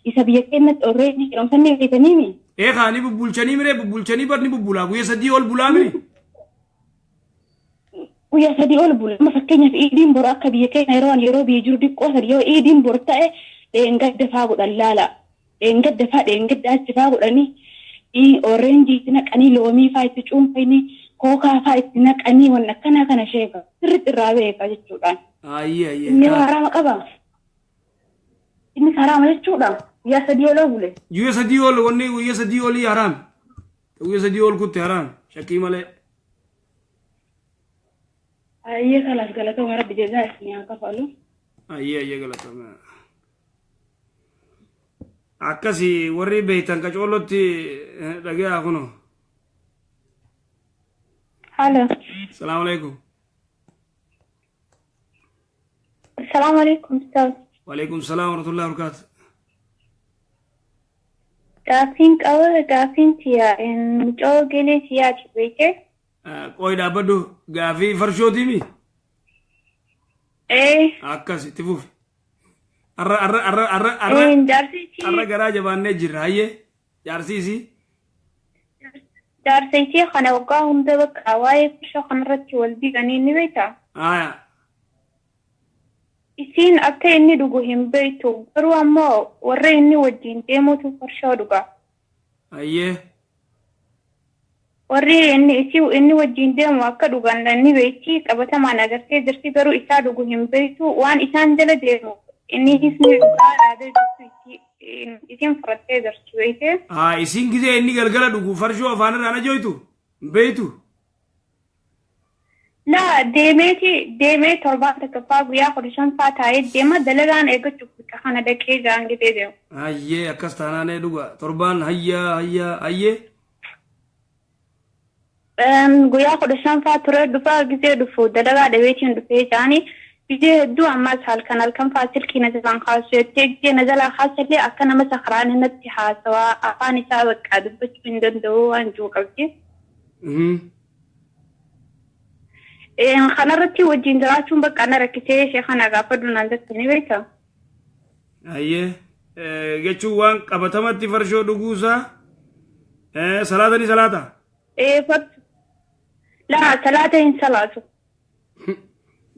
isa biyya keenyatti orreeji jedhamu sanni beekanii. Eegaa ni bubbulchanii miree bubbulchanii barni bubbulaa guyyaa sadii ol bulaa miree. Guyyaa sadii ol bula. Amma fakkeenyaaf iidiin boru akka biyya keenya yeroo biyya jiru xiqqoo sadi yoo iidiin boru ta'e dheengadda faa godhan laala. Dheengadda faa dheengadda achi faa godhanii orreenjii itti naqanii loomii faa itti cuunfanii kookaa faa itti naqanii waan akkanaa kana sheeka sirriitti irraa beeka jechuudhaan. Ayyee ayyee. Inni haraama qaba. Inni haraama jechuudha. Guyyaa sadii ol bule. Guyyaa sadii ol wanni guyyaa sadii olii haraam. Guyyaa sadii ol kutte haraam shakkii malee. Ayyee kalaas galatooma rabbi jazaa isin haa kafalu. Ayyee ayyee galatooma. Akkasii warri beektan qacoolotti dhagayaa kunoo. Halo. Salaamu alaikum. Salaamu alaikum ustaaz. Waalaikum salaam warahmatullahi wabarakatuh. Gaaffiin qaba gaaffiin tiyaa mucoo gelee tiyaa beekee. Qoy dhaabbadhu gaaffii farshootiimi. Ee. Akkas itti fufi. Arra arra arra arra arra. Jaarsichi. Arra garaa jabaannee jirra hayyee jaarsiisi. Jaarsa isii kana waggaa hunda bakka waa'ee farshoo kanarratti wal diiganii ni beektaa? Aya. Isiin akka inni dhugu hin beektu, garuu ammoo warra inni wajjin deemutu farshoo dhuga. Ayyee. Warri inni isii inni wajjin deemu akka dhugan ni beekti, qabatamaan agartee jirti, garuu isaa dhugu hin beektu. Waan isaan jala deemu innis ni dhugaa aadaa jirtu isiin fudhattee jirti beekte. Haa, isiin gisee inni galgala dhugu farshoo afaan irraa na jooytu hin beektu. Laa, deemeeti deemee torbaan tokkoffaa guyyaa 15 taa'ee deema, dalagaan eeggachuuf bakka kana dhaqee jaan gitee deemu. Ayyee, akkas taanaan dhuga torbaan hayyaa hayyaa ayyee. Guyyaa 15 ture dhufaa, gisee dhufu dalagaa dhabeetiin dhufee jaanii gisee hedduu ammas halkan halkan faa silkii na jalaan kaasu jettee, gisee na jalaa kaasallee akka nama sakaraan natti haasawaa, afaan isaa bakka dubbachuu hin danda'u waan jiru qabdi. Kanarratti wajjin jiraachuun bakka na rakkisee ishee kana gaafadhu naan jette, ni beektaa? Ayyee, jechuun waan qabatamatti farshoo dhuguusaa salaata ni salaata. Laa, salaata hin salaatu.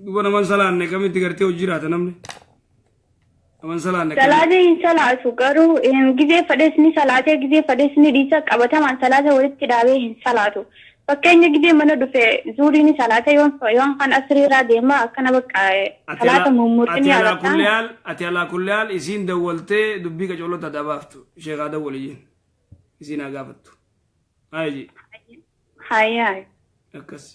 Duba naman salaanne kamitti gartee hojii jiraata namni? Naman salaanne. Salaata hin salaatu, garuu gizee fedhes ni salaatee, gizee fedhes ni dhiisa, qabatamaan salaata walitti dhaabee hin salaatu. Fakkeenya gizee mana dhufe zuurii ni salaata, yoon kan asiriirraa deema akkana bakka salaata mummurti ni agarta. Ati alaa kulli haal isiin dawwaltee dubbii qacoolota dabaaftu sheekaa dawwali jeen isiin haa gaafattu. Hayi. Hayyaa. Akkas.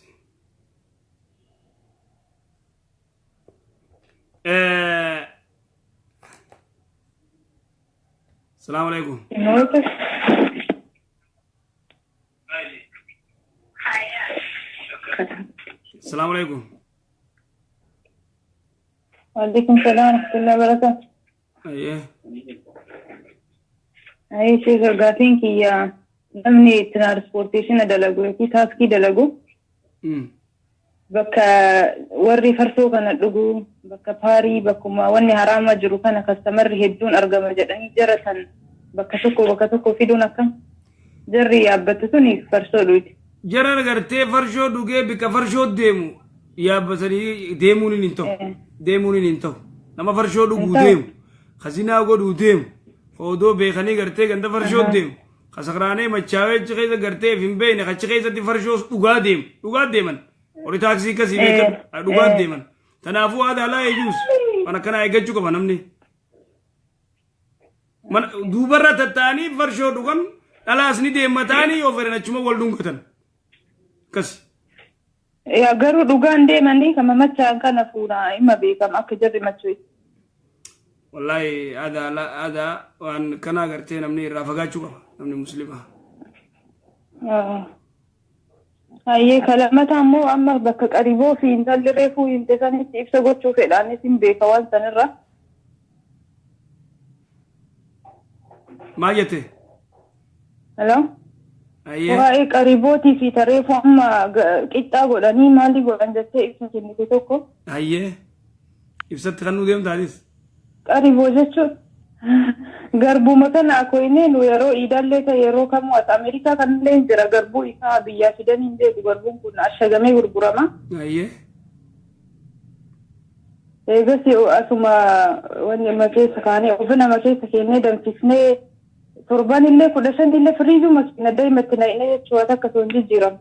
Salaamu alaikum. Salaamu alaikum. Waalaikum salaam warahmatullahi wabarakatuh. Ayyee. Ayyee sheekh, gaafiin kiyya namni transportation dalagu yookiin taaksii dalagu bakka warri farsoo kana dhugu, bakka paarii, bakkuma wanni haraama jiru kana kastamarri hedduun argama jedhanii jara san bakka tokko fiduun akkam, jarri yaabbattu suni farsoo dhuyti. Jara gartee farshoo dhugee bikka farshoo deemu yaabbatanii deemuun hin ta'u. Deemuun hin ta'u. Nama farshoo dhuguu deemu, kazinaa godhuu deemu, odoo beekanii gartee ganda farshoo deemu, kasakraanee machaawee achi keessa gartee hin beekne achi keessatti farshoo dhugaa deemu, dhugaa deeman. Warri taaksii akkasii beekan dhugaa deeman. Kanaafuu aadaa laa eejuus waan akkanaa eeggachuu qaba namni. Duubarra tatta'anii farshoo dhugan, dhalaas ni deemmataanii yoo fedhan achuma wal dhungatan. Akkas. Yaa, garuu dhugaan deemanii kama machaan kana fuuna hima beekama akka jarri machooti. Wallaahi aadaa aadaa waan kanaa gartee namni irraa fagaachuu qaba namni musliimaa. Hayyee, kalamata ammoo amma bakka qariboo fi intalli reefuu himte sanitti ibsa gochuu fedhaanis hin beeka waan sanirra. Maal jette? Hello? Hayyee. Waa'ee qaribootii fi tareefuu amma qixxaa godhanii maali godhan jettee ibsa kennite tokko. Hayyee. Ibsatti kan nu deemtaanis. Qariboo jechuun garbuma kana akoinee nu yeroo iidallee ta'e yeroo kamuu as Ameerikaa kanallee hin jira, garbuu isaa biyyaa fidanii hin beeku, garbuun kun ashagamee gurgurama. Hayyee. Eegas asuma wanni nama keessa kaanee ofi nama keessa kennee danfisnee torban illee 15 illee firiijuma keenya daa'imatti naqnee jechuudha akka osoo hin jijjiiramu.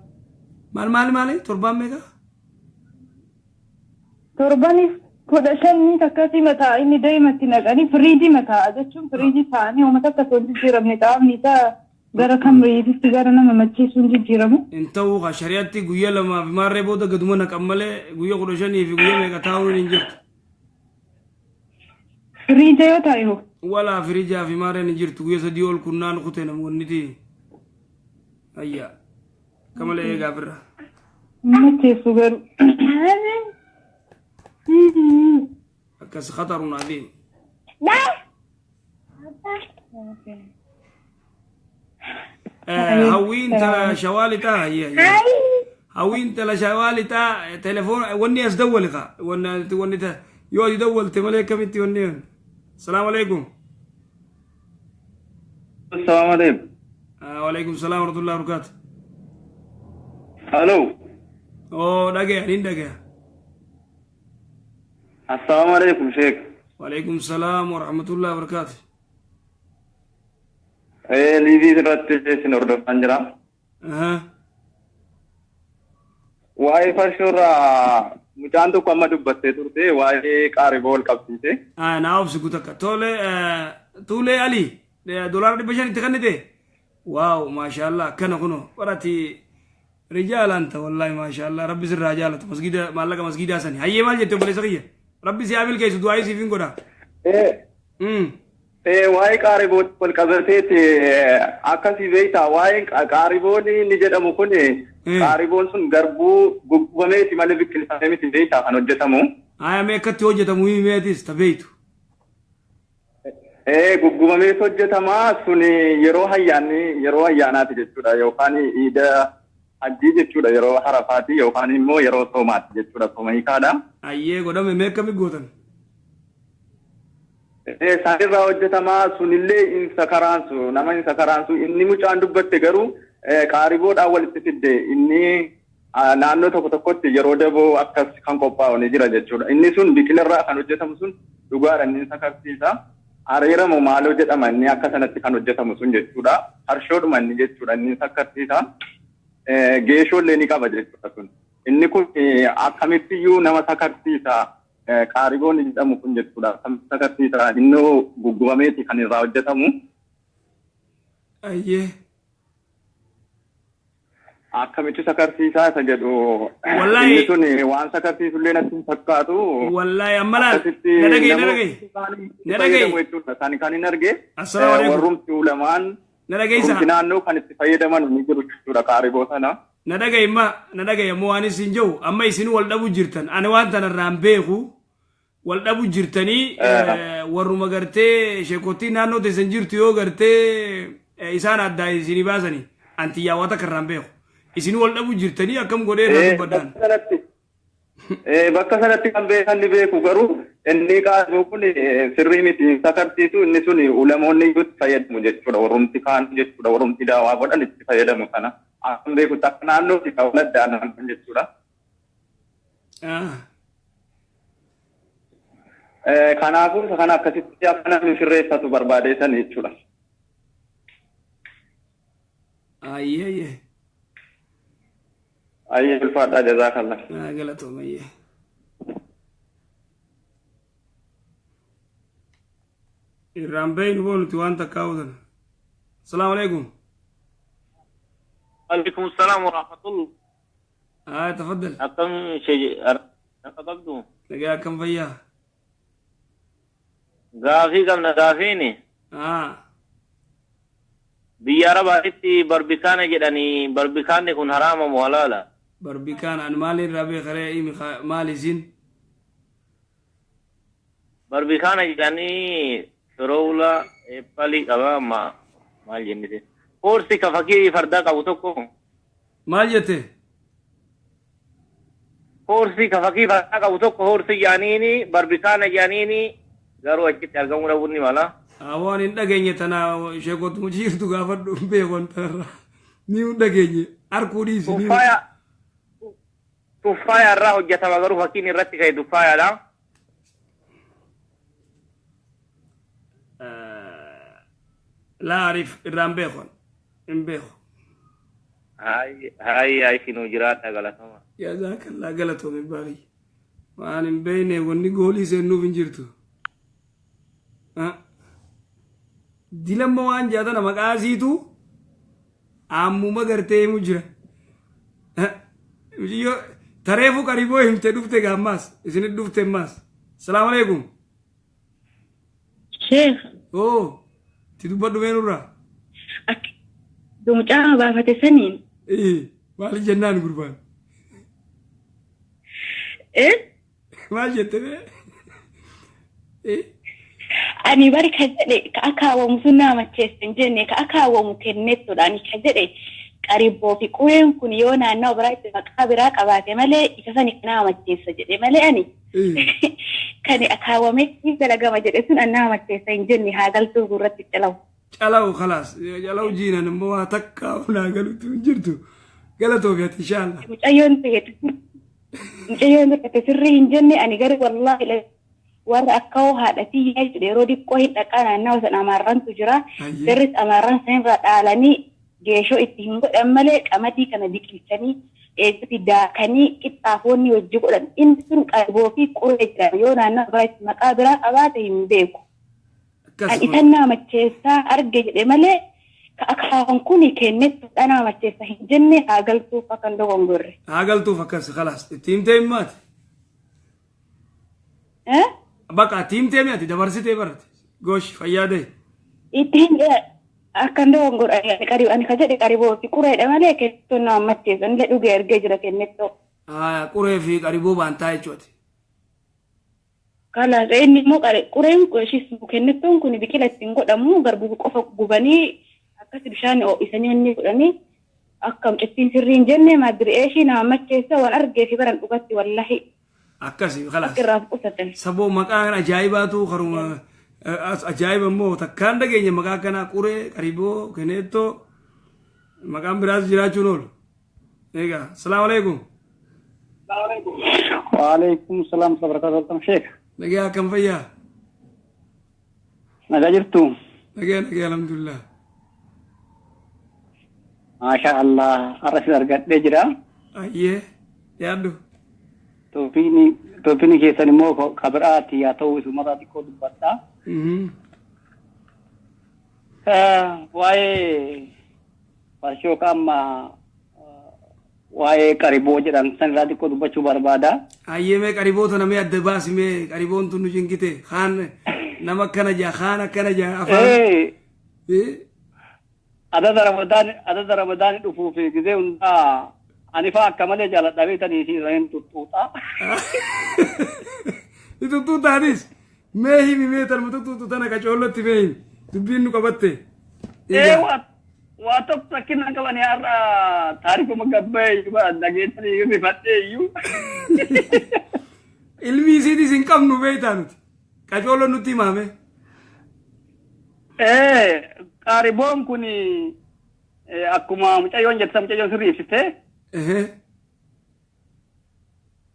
Maal maali maali torbaan meeqa? Torbanis 15 akkasii mataa inni daa'imatti naqanii firiijii mataa jechuun firiijii taa'anii uummata akka osoo hin jijjiiramne qaamni isaa gara kamriititti gara nama macheessuu hin jijjiiramu. Hin ta'uu ka shari'aatti guyyaa 2 fi maarree booda gaduma naqan malee guyyaa 15 fi guyyaa meeqa taa'uun hin jirtu. Firiija yoo ta'e hoo? Walaa firiijaa fi maarreen hin jirtu, guyyaa 3 ol kunnaan kute namoonniti. Ayyaa. Kamalee eegaa firra. Macheessu garuu. Akkas khatarun aziim. Hawwiin tala shawaalixaa, hayyee. Hawwiin tala shawaalixaa telefoon wanni as dawwali ka wanni wanni ta yoo ati dawwalte malee akkamitti wanni. Salaamu alaikum. Assalamu alaikum. Waalaikum salaam warahmatullahi wabarakatuh. Halo. Oo dhagaya, nin dhagaya. Assalaamu alaikum Sheekh. Waalaikum salaam wa rahmatullahi wa barakaatu. Liivii irratti isin hordofaan jira. Waa'ee farshoorraa mucaan tokko amma dubbattee turte waa'ee qaariboo wal qabsiise. Naa obsi gutakka. Tole, Tuulee Ali, $500 itti kennite. Waaw, maashaallah, akkana kuno barati rijaalaan ta, wallaahi maashaallah, rabbi sirraa jaalatu. Masgida maallaqa masgidaa sani. Hayyee, maal jette obboleessa kiyya? Rabbi si haa milkeessu, du'aa siif hin godha. Waa'ee qaariboo wal qabateeti akkasii beektaa, waa'een qaariboon inni jedhamu kun, qaariboon sun garbuu guggubameeti malee biqilfamee miti beektaa kan hojjetamu. Aya, mee akkatti hojjetamu himeetis ta beektu. Guggubameet hojjetama sun yeroo ayyaanni, yeroo ayyaanaati jechuudha, yookaan iida hajjii jechuudha, yeroo harafaati yookaan immoo yeroo soomaati jechuudha, sooma hiikaadha. Ayyee, godhame, mee akkami gootan? Isaan hojjetamaa sunillee hin sakaraansu, nama hin sakaraansu. Inni mucaan dubbatte garuu qaariboodhaan walitti fidde. Inni naannoo tokko tokkotti yeroo daboo akkas kan qophaa'u ni jira jechuudha. Inni sun biqilarraa kan hojjetamu sun dhugaadha, inni sakarsiisa. Areeramu maaloo jedhama inni akka sanatti kan hojjetamu sun jechuudha. Farshoodhuma inni jechuudha, inni sakarsiisa. Geeshoollee ni qaba jechuudha sun. Inni kun akkamittiyyuu nama sakarsiisa. Qaariboon jedhamu kun jechuudha. Akkamitti sakarsiisa? Inni guggubameeti kan irraa hojjetamu. Ayyee. Akkamitti sakarsiisaa isa jedhu. Wallaahi. Inni sun waan sakarsiisullee natti hin fakkaatu. Wallaahi amma laal. Akkasitti Na dhagaye, na namoonni dhagaye. Na dhagaye. fayyadamu jechuudha. Kan hin arge Assalaamu alaikum. warrumti ulamaan Na dhageessa. warrumti naannoo kan itti fayyadaman ni jiru jechuudha qaariboo sana. Na dhagaye, ma na dhagaye. Ammoo waan isin jiru amma isin wal dhabu jirtan, ani waan tanarraan beeku, wal dhabu jirtanii, warruma gartee sheekotii naannoo teessan jirtu yoo gartee isaan addaa isinii baasanii, anti yaawwata takka irraan beeku. Isin wal dhabu jirtanii, akkam godhee irraa dubbadhaan? Bakka sanatti bakka sanatti kan beekan ni beeku, garuu inni qaariboo kun sirrii miti, sakarsiisu. Inni sun ulamoonni iyyuu itti fayyadamu jechuudha, warrumti kaan jechuudha, warrumti daawaa godhan itti fayyadamu sana. Akkam beekutti akka naannootti kan addaa naannoo jechuudha. Kanaafuu isa kana akkasitti akka namni sirreeffatu barbaadeessan jechuudha. Ayyee ayyee. Ayyee, ulfaadhaa, jazaakallah. Galatooma, ayyee. Irraan beeynu boo nuti waan takkaa hawwatan. Asalaamu alaikum. عليكم السلام ورحمة الله. تفضل. Akkam shee qabdu? Nagaa, akkam fayyaa? Gaafii qabna, gaafiini. Biyya Arabaatitti barbikaana jedhanii, barbikaanni kun haraama moo halaala? Barbikaan an maaliin irraa beekaree? Imi maal isin? Barbikaana jedhanii firoowla eeppalii qaba, ma maal jennite? Hoorsi ka fakkii fardaa qabu tokko. Maal jette? Hoorsi ka fakkii fardaa qabu tokko, hoorsi jedhaniini, barbikaana jedhaniini, garuu achitti argamuu dhabuun ni mala. Waan hin dhageenye tana sheekootu muciirtu gaafadhu, hin beeku tanarra. Ni hin dhageenye, arkuu dhiisi. Tuffaaya tuffaaya irraa hojjetama, garuu fakkiin irratti ka'e tuffaayaadha. Laa ariif, irraan beeku, hin beeku. Hayi hayi, sinuu jiraadha, galatama. Jazaakallaa, galatoome baay'ee. Waan hin beekne wanni goolii seennuuf hin jirtu. Dilamma waan jaatana maqaa isiitu ammuma gartee himu jira. Mucayyoo tareefu qariboo himte dhufte gaammaas isinit dhufte ammaas. Salaamu alaikum. Sheekh. Oo, ti dubbadhu meenurraa. Mucaa baafate saniin. Maali jennaan gurbaan? Eh? Maal jette mee? Ani bari ka jedhe ka akaawamu sun nama macheessa hin jenne, ka akaawamu kennettudha. Ani ka jedhe qariboo fi qubeen kun yoo naannoo biraa itti maqaa biraa qabaate malee isa sani nama macheessa jedhe malee, ani kan akaawame dalagama jedhe sun an nama macheessa hin jenne, haa galtuu gurratti calawu. Calawu, khalaas, calawu jiinan immoo waa takka naa galuutti hin jirtu. Galatoomi ati inshaallah. Mucayyoon ta'e mucayyoon ta'e sirrii hin jenne. Ani garuu wallaahi warra akka hoo haadhatii jechuudha, yeroo diqqoo hin dhaqaa, naannawa sana amaarrantu jira. Jarris amaarran sanirraa dhaalanii geeshoo itti hin godhan malee qamadii kana biqilchanii eeggati daakanii qixxaafoonni wajji godhan. Inni sun qalboo fi quree jedhama. Yoo naannawa biraatti maqaa biraa qabaate hin beeku. Kan isan nama macheessaa arge jedhe malee ka akaawan kun kennettudha nama macheessa hin jenne. Haa galtuuf akka hin dogongorre. Haa galtuuf akkas, khalaas, itti himtee himmaati. Eh? Baqa itti himtee mi'ati dabarsitee barate. Gosh, fayyaa ta'e. Itti hin akka hin dogongorre. Ani ka jedhe qariboo fi qureedha malee kennettoon nama macheessa. Inni dhugee argee jira kennettoo. Haa, quree fi qariboo baantaa jechuudha. Kalaas, inni immoo qureen ishis kennettoon kun biqila ittiin godhamu garbuu qofa gubanii akkas bishaan ho'isanii inni godhanii. Akka mucattiin sirrii hin jenne maadiri'eeshii nama macheessa waan argee fi baran dhugatti wallahi. Akkasi, khalaas. Akka irraa qusatan. Saboo maqaan ajaa'ibaatu karuma ajaa'iba immoo takkaan dhageenya maqaa akkanaa, quree, qariboo, keneettoo, maqaan biraas jiraachuun oolu. Egaa, asalaamu alaikum. Waalaikum salam wabarakatuh, Sheekh. Nagaa, akkam fayyaa? Nagaa jirtu? Nagaa nagaa, alhamdulillah. Maasha Allah, har'a si argadhee jira. Ayyee, yaaddu. Tooppiini keessan immoo kabiraati haa ta'u, isumarraa xiqqoo dubbadha. Waa'ee farshoo amma waa'ee qariboo jedhan san irraa xiqqoo dubbachuu barbaada. Ayyee, mee qariboo tana mee adda baasi. Mee qariboon tun nu jinkite, kaan nama akkana jaa, kaan akkana jaa, afaan. Adada Ramadaan dhufuuf gizee hundaa ani faa akka malee jaaladha beektanii si irra hin tuttuuxa. Tuttuutaanis mee himi, mee tanuma tuttuutu tana qacoollotti mee himi, dubbiin nu qabatte. Ee, waa tokko rakkina qabani, har'a taarikuma gabbee dhageessanii rifadhee iyyuu. Ilmi isiitis hin qabnu beektaa, nuti. Qacoolloon nutti himaame. Ee, qaariboon kun akkuma mucayyoon jette, mucayyoon sirrii ibsite.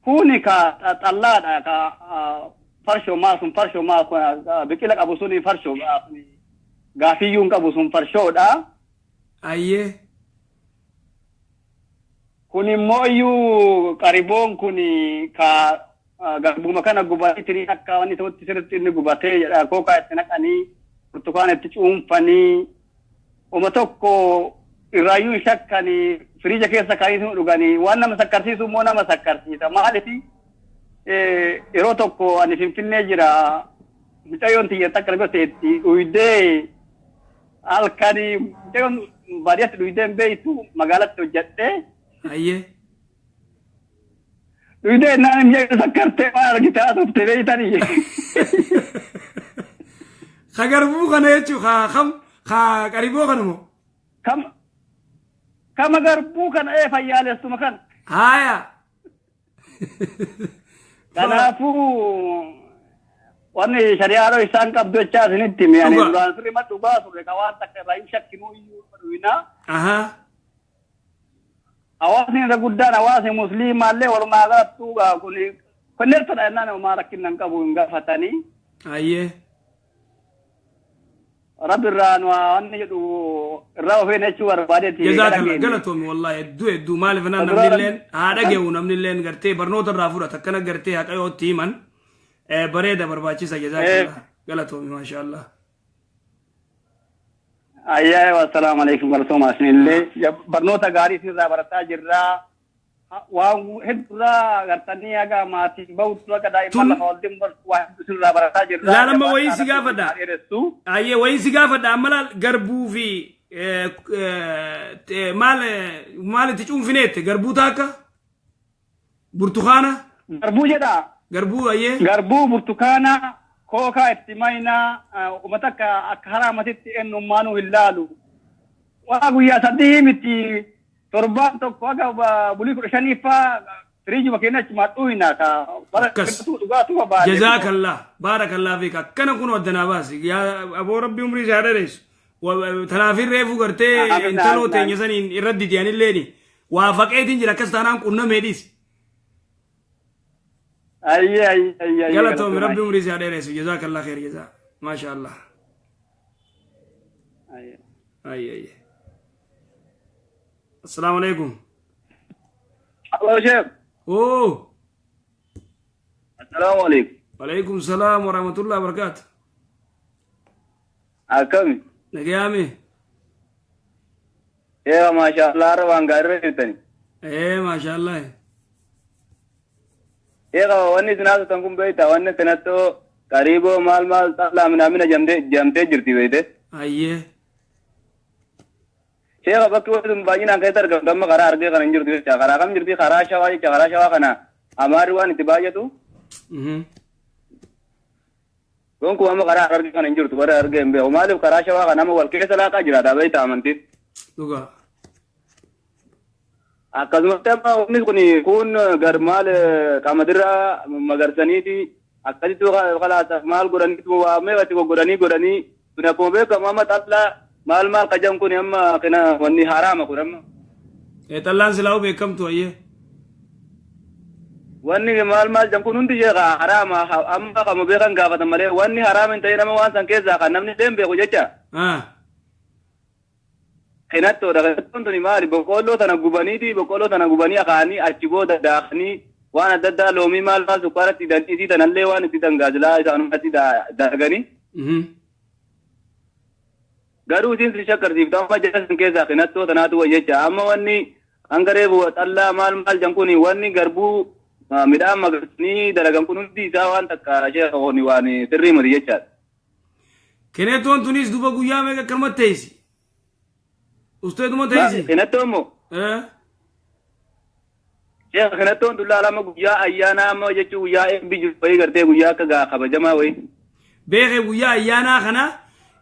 Kuni ka xallaadha, ka farshoo maa sun, farshoo maa biqila qabu suni, farshoo gaafiyyuu hin qabu, sun farshoodha. Ayyee. Kun immoo iyyuu qariboon kun ka garbuma kana gubanii akka wanni ta'utti sirriitti inni gubatee jedha, kookaa itti naqanii, burtukaana itti cuunfanii, uma tokko irraayyuu hin shakkanii, firiija keessa kaa'anii dhuganii. Waan nama sakkarsiisu immoo nama sakkarsiisa. Maaliif, yeroo tokko ani Finfinnee jira, mucayyoon tiyya takka na teetti dhuydee, halkanii mucayyoon baadiyyaatti dhuydee hin beeytu, magaalatti hojjadhee. Ayyee. Dhuydee naan mucayyoon sakkartee waan argite haasofte beeytanii. Ka garbuu kana jechuun ka kam, ka qariboo kana moo? Kam kama garbuu kana, ee, fayyaalessuma kana. Haaya. Kanaafuu wanni shari'aadho isaan qabdu jechaa isinitti himi. Ani duraan sirriima dhugaa ture, ka waan takka irraa hin shakkinuu iyyuu dhuyinaa. Hawaasni irra guddaan hawaasni musliimaallee walumaa galattuu kun konneertodha jennaan homaa rakkina hin qabu, hin gaafatanii. Ayyee. Rabbi irraa nu wanni jedhu irraa ofeen jechuu barbaadeeti. Jazaakalla, galatoomi wallahi, hedduu hedduu. Maaliif naan namni illeen haa dhage'u, namni illeen gartee barnoota irraa fudhata, akkana gartee haqa yoo itti himan bareeda, barbaachisa. Jazaakalla, galatoomi, maashaallah. Ayyaa, wassalaamu alaikum, galatooma isinillee, barnoota gaarii isinirraa barataa jirraa. Waan hedduurraa gartanii haga maatii bahutu akka daa'imman lafa waliin bartu waa hedduu isinirraa barataa jirraa. Laalama, wayii si gaafadha. Ayyee, wayii si gaafadha. Amma laal, garbuu fi maal maal itti cuunfineette? Garbuu taakka, burtukaana. Garbuu jedha. Garbuu, ayyee. Garbuu, burtukaana, kookaa itti maynaa, uummata akka akka haraamatitti eenyummaanuu hin laalu. Waa guyyaa 3 miti, torbaan tokko haga bulii 15ffaa firiijuma keenya achumaa dhuyna ka bara dhugaatuu barbaade. Jazaakallah, baarakallah fiik. Akkana kun addanaa baasi yaa aboo, rabbi umrii isaa dheeressu. Tanaafin reefu gartee intaloo teenya saniin irra didi anilleeni. Waafaqeetiin jira akkas taanaan qunnamee dhiisi. Ayyee ayyee ayyee. Galatoomi rabbi umrii si haa dheeressu. Jazaakallah kheer jazaa. Maasha Allah. Ayyee ayyee. Assalaamu alaikum. Allo Sheekh. Oo. Assalaamu alaikum. Waalaikum salaam wa rahmatullahi wa barakaatu. Akkami? Nagayaami. Eewa maasha Allah har'a waan gaarii irra jirtani. Ee maasha Allah. Eewa wanni isin haasoftan kun beektaa wanni kanattoo qariiboo maal maal xallaa minaamina jamtee jirti beekte. Ayyee. Sheekha bakki wanti sun baay'inaan keessatti argamtu amma karaa argee kana hin jirtu jecha karaa kam jirti karaa shawaa jecha karaa shawaa kana amaarri waan itti baay'atu. Gonkumaa amma karaa argee kana hin jirtu warra argee hin beeku maaliif karaa shawaa kana amma wal keessa laaqaa jiraata beektaa amantiin. Dhugaa. Akkasumatti amma wanni kun kun gar maal qamadirraa magarsaniiti akkasitti kalaasa maal godhaniitu waa meeqatti godhanii godhanii sun akkuma beekamu amma xallaa maal maal qajam kun amma kana wanni haraama kun amma. Xallaan silaa'uu beekamtu ayyee. Wanni maal maal jam kun hundi sheekha haraama amma kama beekan gaafatan malee wanni haraama hin ta'in amma waan san keessaa kan namni illee hin beeku jecha. Kinattoodha. Kinattoon tuni maali? Boqqoolloo tana gubaniiti. Boqqoolloo tana gubanii akaanii achi booda daakanii waan adda addaa loomii maal maal sukkaaratti hidhanii isii tanallee waan itti dhangaajilaa isaanumatti dalaganii. Garuu isiin si shakkarsiiftu amma jala san keessaa kinattoo tanaatu wayya jecha. Amma wanni hanga reefu xallaa maal maal jan kun wanni garbuu midhaan magarsanii dalagan kun hundi isaa waan takka sheekha waan sirrii miti jechaadha. Kinettoon tunis duba guyyaa meeqa akkanumatti teessi? Usteetuma teessi? Kinettoon moo? Sheekha kinettoon dullaa lama guyyaa ayyaanaa amma jechuun guyyaa eebbi jiru wayii gartee guyyaa akka gaa kabajamaa wayii. Beekee guyyaa ayyaanaa kana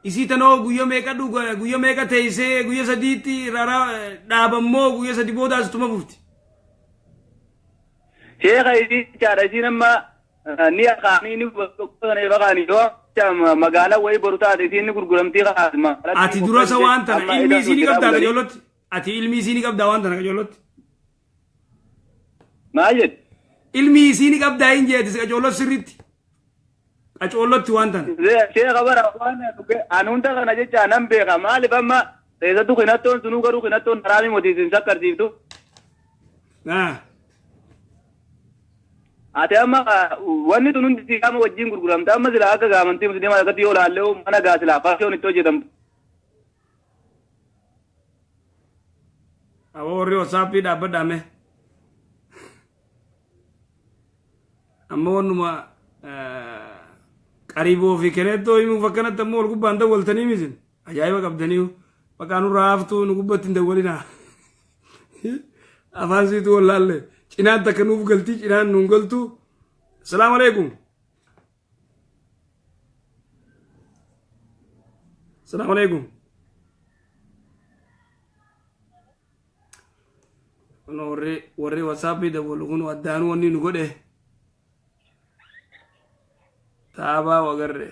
isii tanoo guyyaa meeqa dhuga guyyaa meeqa teessee guyyaa sadiitti raraa dhaabammoo guyyaa sadi booda asituma fufti. Sheekha isii jechaadha isiin amma ni akaanii ni baqaanii yoo magaalaa wayii boru taate isiin ni gurguramtii kaase. Ati dura isa waan tana ilmi isii ni qabdaa qajeellotti. Ati ilmi isii ni qabdaa waan tana qajeellotti. Maal jedhu? Ilmi isii ni qabdaa hin jeetis qajeellotti sirriitti. Qajeellotti waan tana. Sheekha bara waan an hunda kana jecha nan beeka maaliif amma keessattuu kinattoon sunuu garuu kinattoon haraamii moti isin sakkarsiiftu. Ati amma wanni tun hundi qaama wajjin gurguramta amma silaa akka gaamantii musliimaa akkatti yoo laallee mana gaa silaa farshoon itti hojjetamtu. Aboo warri WhatsAppii dhaabbadhaame. Amma wannuma qariiboo fi kenettoo himuuf akkanatti ammoo wal gubbaan dawwaltanii misin ajaa'iba qabdanii maqaa nurraa haftuu nu gubbatti hin dawwalinaa. Afaan siitu wallaalle. Cinaan takka nuuf galtii cinaan nuun galtu. Assalaamu alaikum. Assalaamu alaikum. Warri WhatsAppii dawwalu kun addaanuu wanni nu godhe. Taabaa wagarre.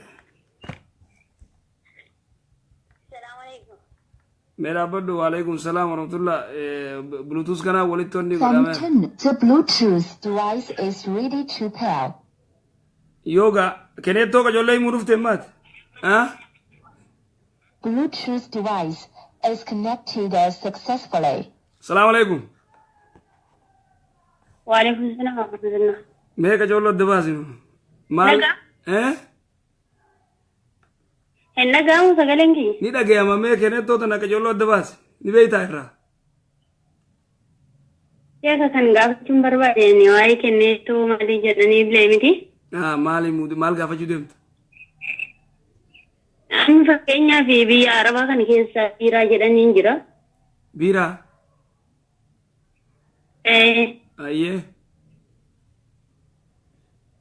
Mee dhaabbadhu. Waalaikum salaam warahmatullah. Bluetooth kanaa walitti wanni godhame. The Bluetooth device is ready to pair. Yoga kenettoo qajoollee himuu dhufte maati? Bluetooth device is connected successfully. Salaamu alaikum. Waalaikum salaam warahmatullah. Mee qajoollee adda baasinu. Maal? Hin dhaga'amu sagaleen kiyya. Ni dhaga'ama mee kenettoo tana qajoollee adda baasi. Ni beektaa irraa. Sheekha kan gaafachuun barbaadeen waa'ee kennettoo maalii jedhanii bilee miti. Maali maal gaafachuu deemta? Amma fakkeenyaaf biyya Arabaa kana keessa biiraa jedhanii jira. Biiraa? Ayyee.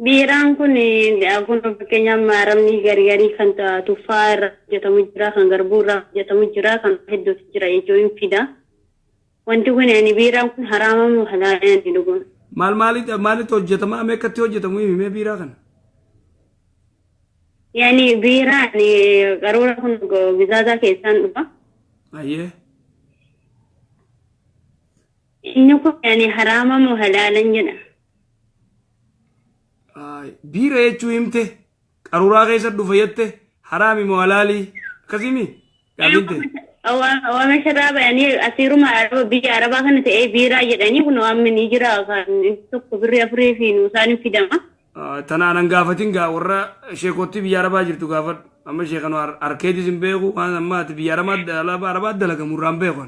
Biiraan kun fakkeenyaaf maaramni gargarii kan tuffaa irraa hojjetamu jira, kan garbuu irraa hojjetamu jira, kan hedduutu jira jechuun fida. Wanti kun biiraan kun haraama moo halaalaa inni dhuguun? Maal maalitti hojjetama? Meeqatti hojjetamu himi mee biiraa kana? Yaani biiraan qaruura kun bizaazaa keessaan dhufa. Ayyee. Inni kun yani haraama moo halaalan jedha. Biira jechuu himte qaruuraa keessa dhufa jette haraami moo halaalii akkasimi gaafinte. Awwaama sharaaba yani asiiruma araba biyya arabaa kana ta'ee biiraa jedhanii kun waamni ni jira kan tokko birrii afurii fi nuusaan fidama. Tanaan an gaafatin gaa warra sheekotti biyya arabaa jirtu gaafadhu. Amma sheekan harkeetis hin beeku waan amma ati biyya arabaa dalagamu irraa hin beeku.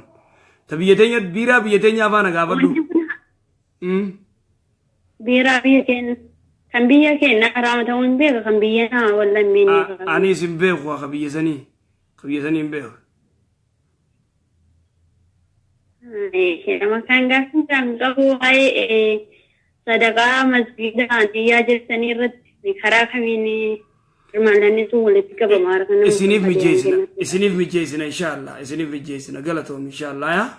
Ta biyya teenya biiraa biyya teenya afaana gaafadhu. Biiraa biyya keenya kan biyya keenya haraama ta'uu hin beeku kan biyya naa wallan miini. Anis hin beeku ka biyya sanii hin beeku. Nama kan gaafin kan qabu waa'ee sadaqaa masgiida aniyyaa jirtanii irratti karaa kamiin hirmaannaan sun walitti qabama harka nama. Isiniif mijeessina inshallah isiniif mijeessina galatoom inshallah yaa.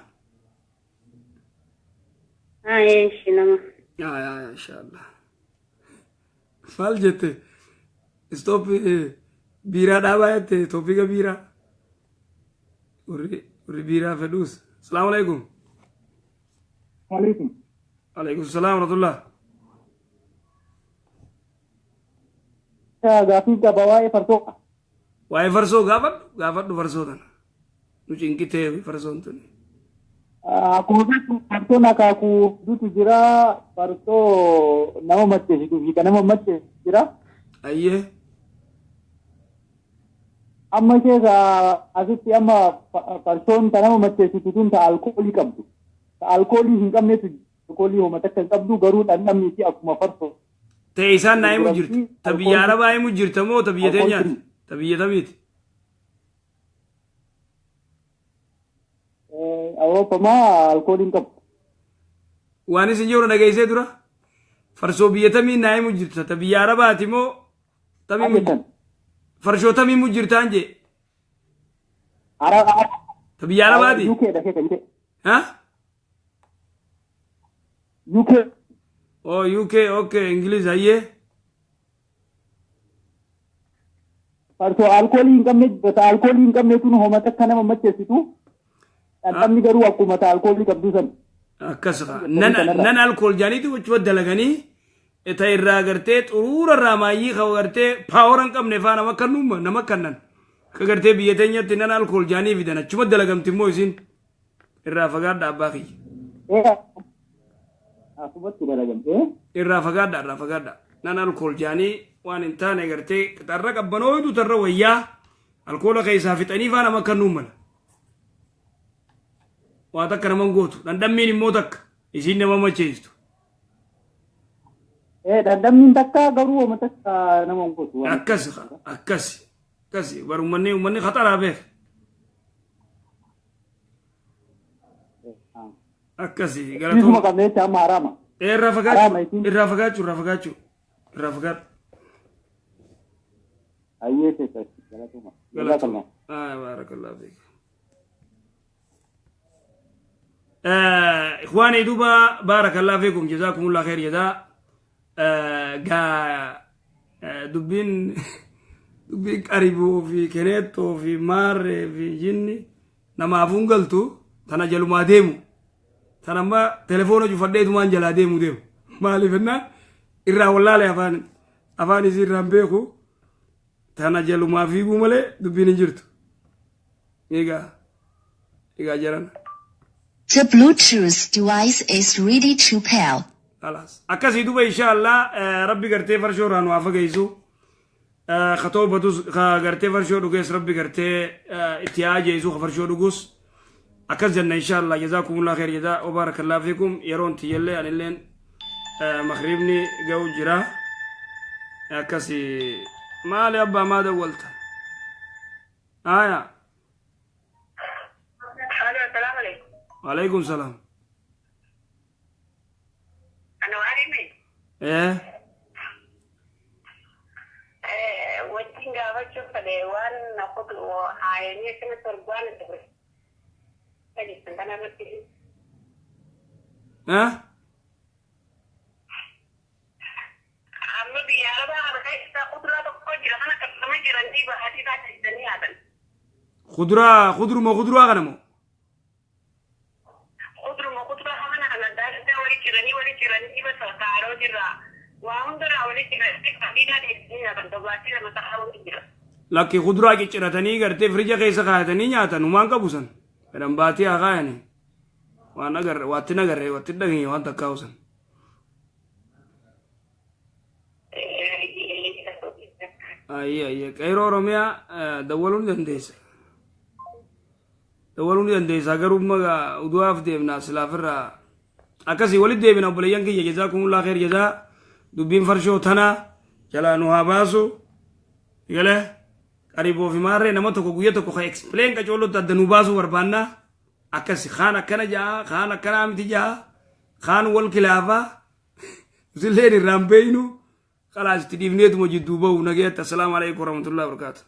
Haa nama. Yaa inshallah. Maal jette stop biiraa dhaabaa jette topiika biiraa. Warri biiraa fedhuus. Salaamu alaikum. Alaikum. Alaikum salaam warahmatullah. Gaafii qaba waa'ee farsoo. Waa'ee farsoo gaafadhu farsoo tana. Nu cinqitee farsoon tuni. Akkuma beektu farsoon akaakuu hedduutu jira. Farsoo nama macheessituu fi kan nama macheessitu jira. Ayyee. Amma keessa asitti amma farsoon ta nama macheessitu tun ta alkoolii qabdu. Ta alkoolii hin qabnetu alkoolii homa takka hin qabdu garuu dhandhamni isii akkuma farsoo. Ta'e isaan naa himu jirti. Ta biyya arabaa himu jirta moo ta biyya teenyaati? Ta biyya tamiiti? Awuroopamaa alkoolii hin qabdu. Waan isin jiru dhageessee dura? Farsoo biyya tamii naa himu jirta. Ta biyya arabaati moo tamii? Farshoo tamii himu jirtaan jee? Ta biyya arabaati? UK dha keessa UK. Ha? UK. Oh UK okay English ayyee. Farsoo alkoolii hin qabne ta alkoolii hin qabne tun homa takka nama macheessitu. Dhandhamni garuu akkuma ta alkoolii qabdu san. Akkas nan alkool jaaniitu wachuma dalaganii ta irraa gartee xuruura irraa maayyii ka gartee paawara hin qabne faa nama kannuma nama kannan akka gartee biyya teenyatti nan alkool jaanii fidan achuma dalagamti immoo isin irraa fagaadha abbaa kiyya. Asumatti dalagamte. Irraa fagaadha nan alkool jaanii waan hin taane gartee tarra qabbanootu tarra wayyaa alkoola keessaa fixanii faa nama kannuu mala. Waa takka nama gootu dhandhammiin immoo takka isiin nama macheessitu. Dhandhammiin takka garuu homa takka nama gootu. Akkas bar uummanni khataraa beek. Akkasi galatooma. Isuma qabnee amma haraama. Irraa fagaachuu. Ayyee seeta galatooma. Galatooma. Baarakallahu fiik. إخواني دوبا بارك الله فيكم جزاكم الله خير جزاء. دبين دبين قريبو في كنيتو في مار في جني نما أفونقلتو تنا جلو ما ديمو تنا ما تلفونه جو فديتو ما انجلا ديمو ديمو مالي فينا إرا والله لي أفان أفان يصير رامبيكو تنا جلو ما فيكو مالي دبين جرتو إيجا إيجا جران. The Bluetooth device is ready to pair. خلاص أكاسي دوبا إن شاء الله ربي قرتي فرشو رانو عفقيسو خطوبة دوز قرتي فرشو دوغيس ربي قرتي اتياج يسو خفرشو دوغوس أكاس جنة إن شاء الله جزاكم الله خير جزاء وبارك الله فيكم يرون تيلي عن اللين مخربني جو جرا أكاسي ما لي أبا ما دولت آية. السلام عليكم. وعليكم السلام. أنا وعلي إيه وجين قابل شوف الإيوان نأخذ وعيني كنا ترجوان ها؟ عمي بياربا خضرة خضرة خضرة ما خضرة غنمو خضرة ما خضرة أنا addaa walitti ciranii walitti ciranii basa kaarooti irraa waa hundarraa walitti ciranii qabiinaa deebisanii nyaatan dhugaatii lama ta'aa walitti jira. Lakki, kuduraa cicciratanii gartee firija keessa kaayatanii nyaatan humaan qabu san. Fedhan baatii haa kaayanii. Waan agarre, waatti nagarre, waatti dhageenye waan takkaa san. Ayyee ayyee, Qeeroo Oromiyaa dawwaluu ni dandeessa. Dawwaluu ni dandeessa, garuu magaa udu'aaf deemna silaafirraa. Akkasii walitti deebina, obboleeyyan kiyya. Jazaakumullah kheer jazaa. Dubbiin farshoo tanaa jalaa nu haa baasu. Galee qariboo fi maarree nama tokko guyya tokko ka explain qacoollotti adda nu baasuu barbaannaa. Akkasi kaan akkana ja'a, kaan akkanaa miti ja'a, kaan wal kilaafaa. Nutilleen irraan beeynu. Khalaas, itti dhiifneetuma jidduu bahu. Nageetti. Assalaamu alaikum warahmatullahi wabarakatuh.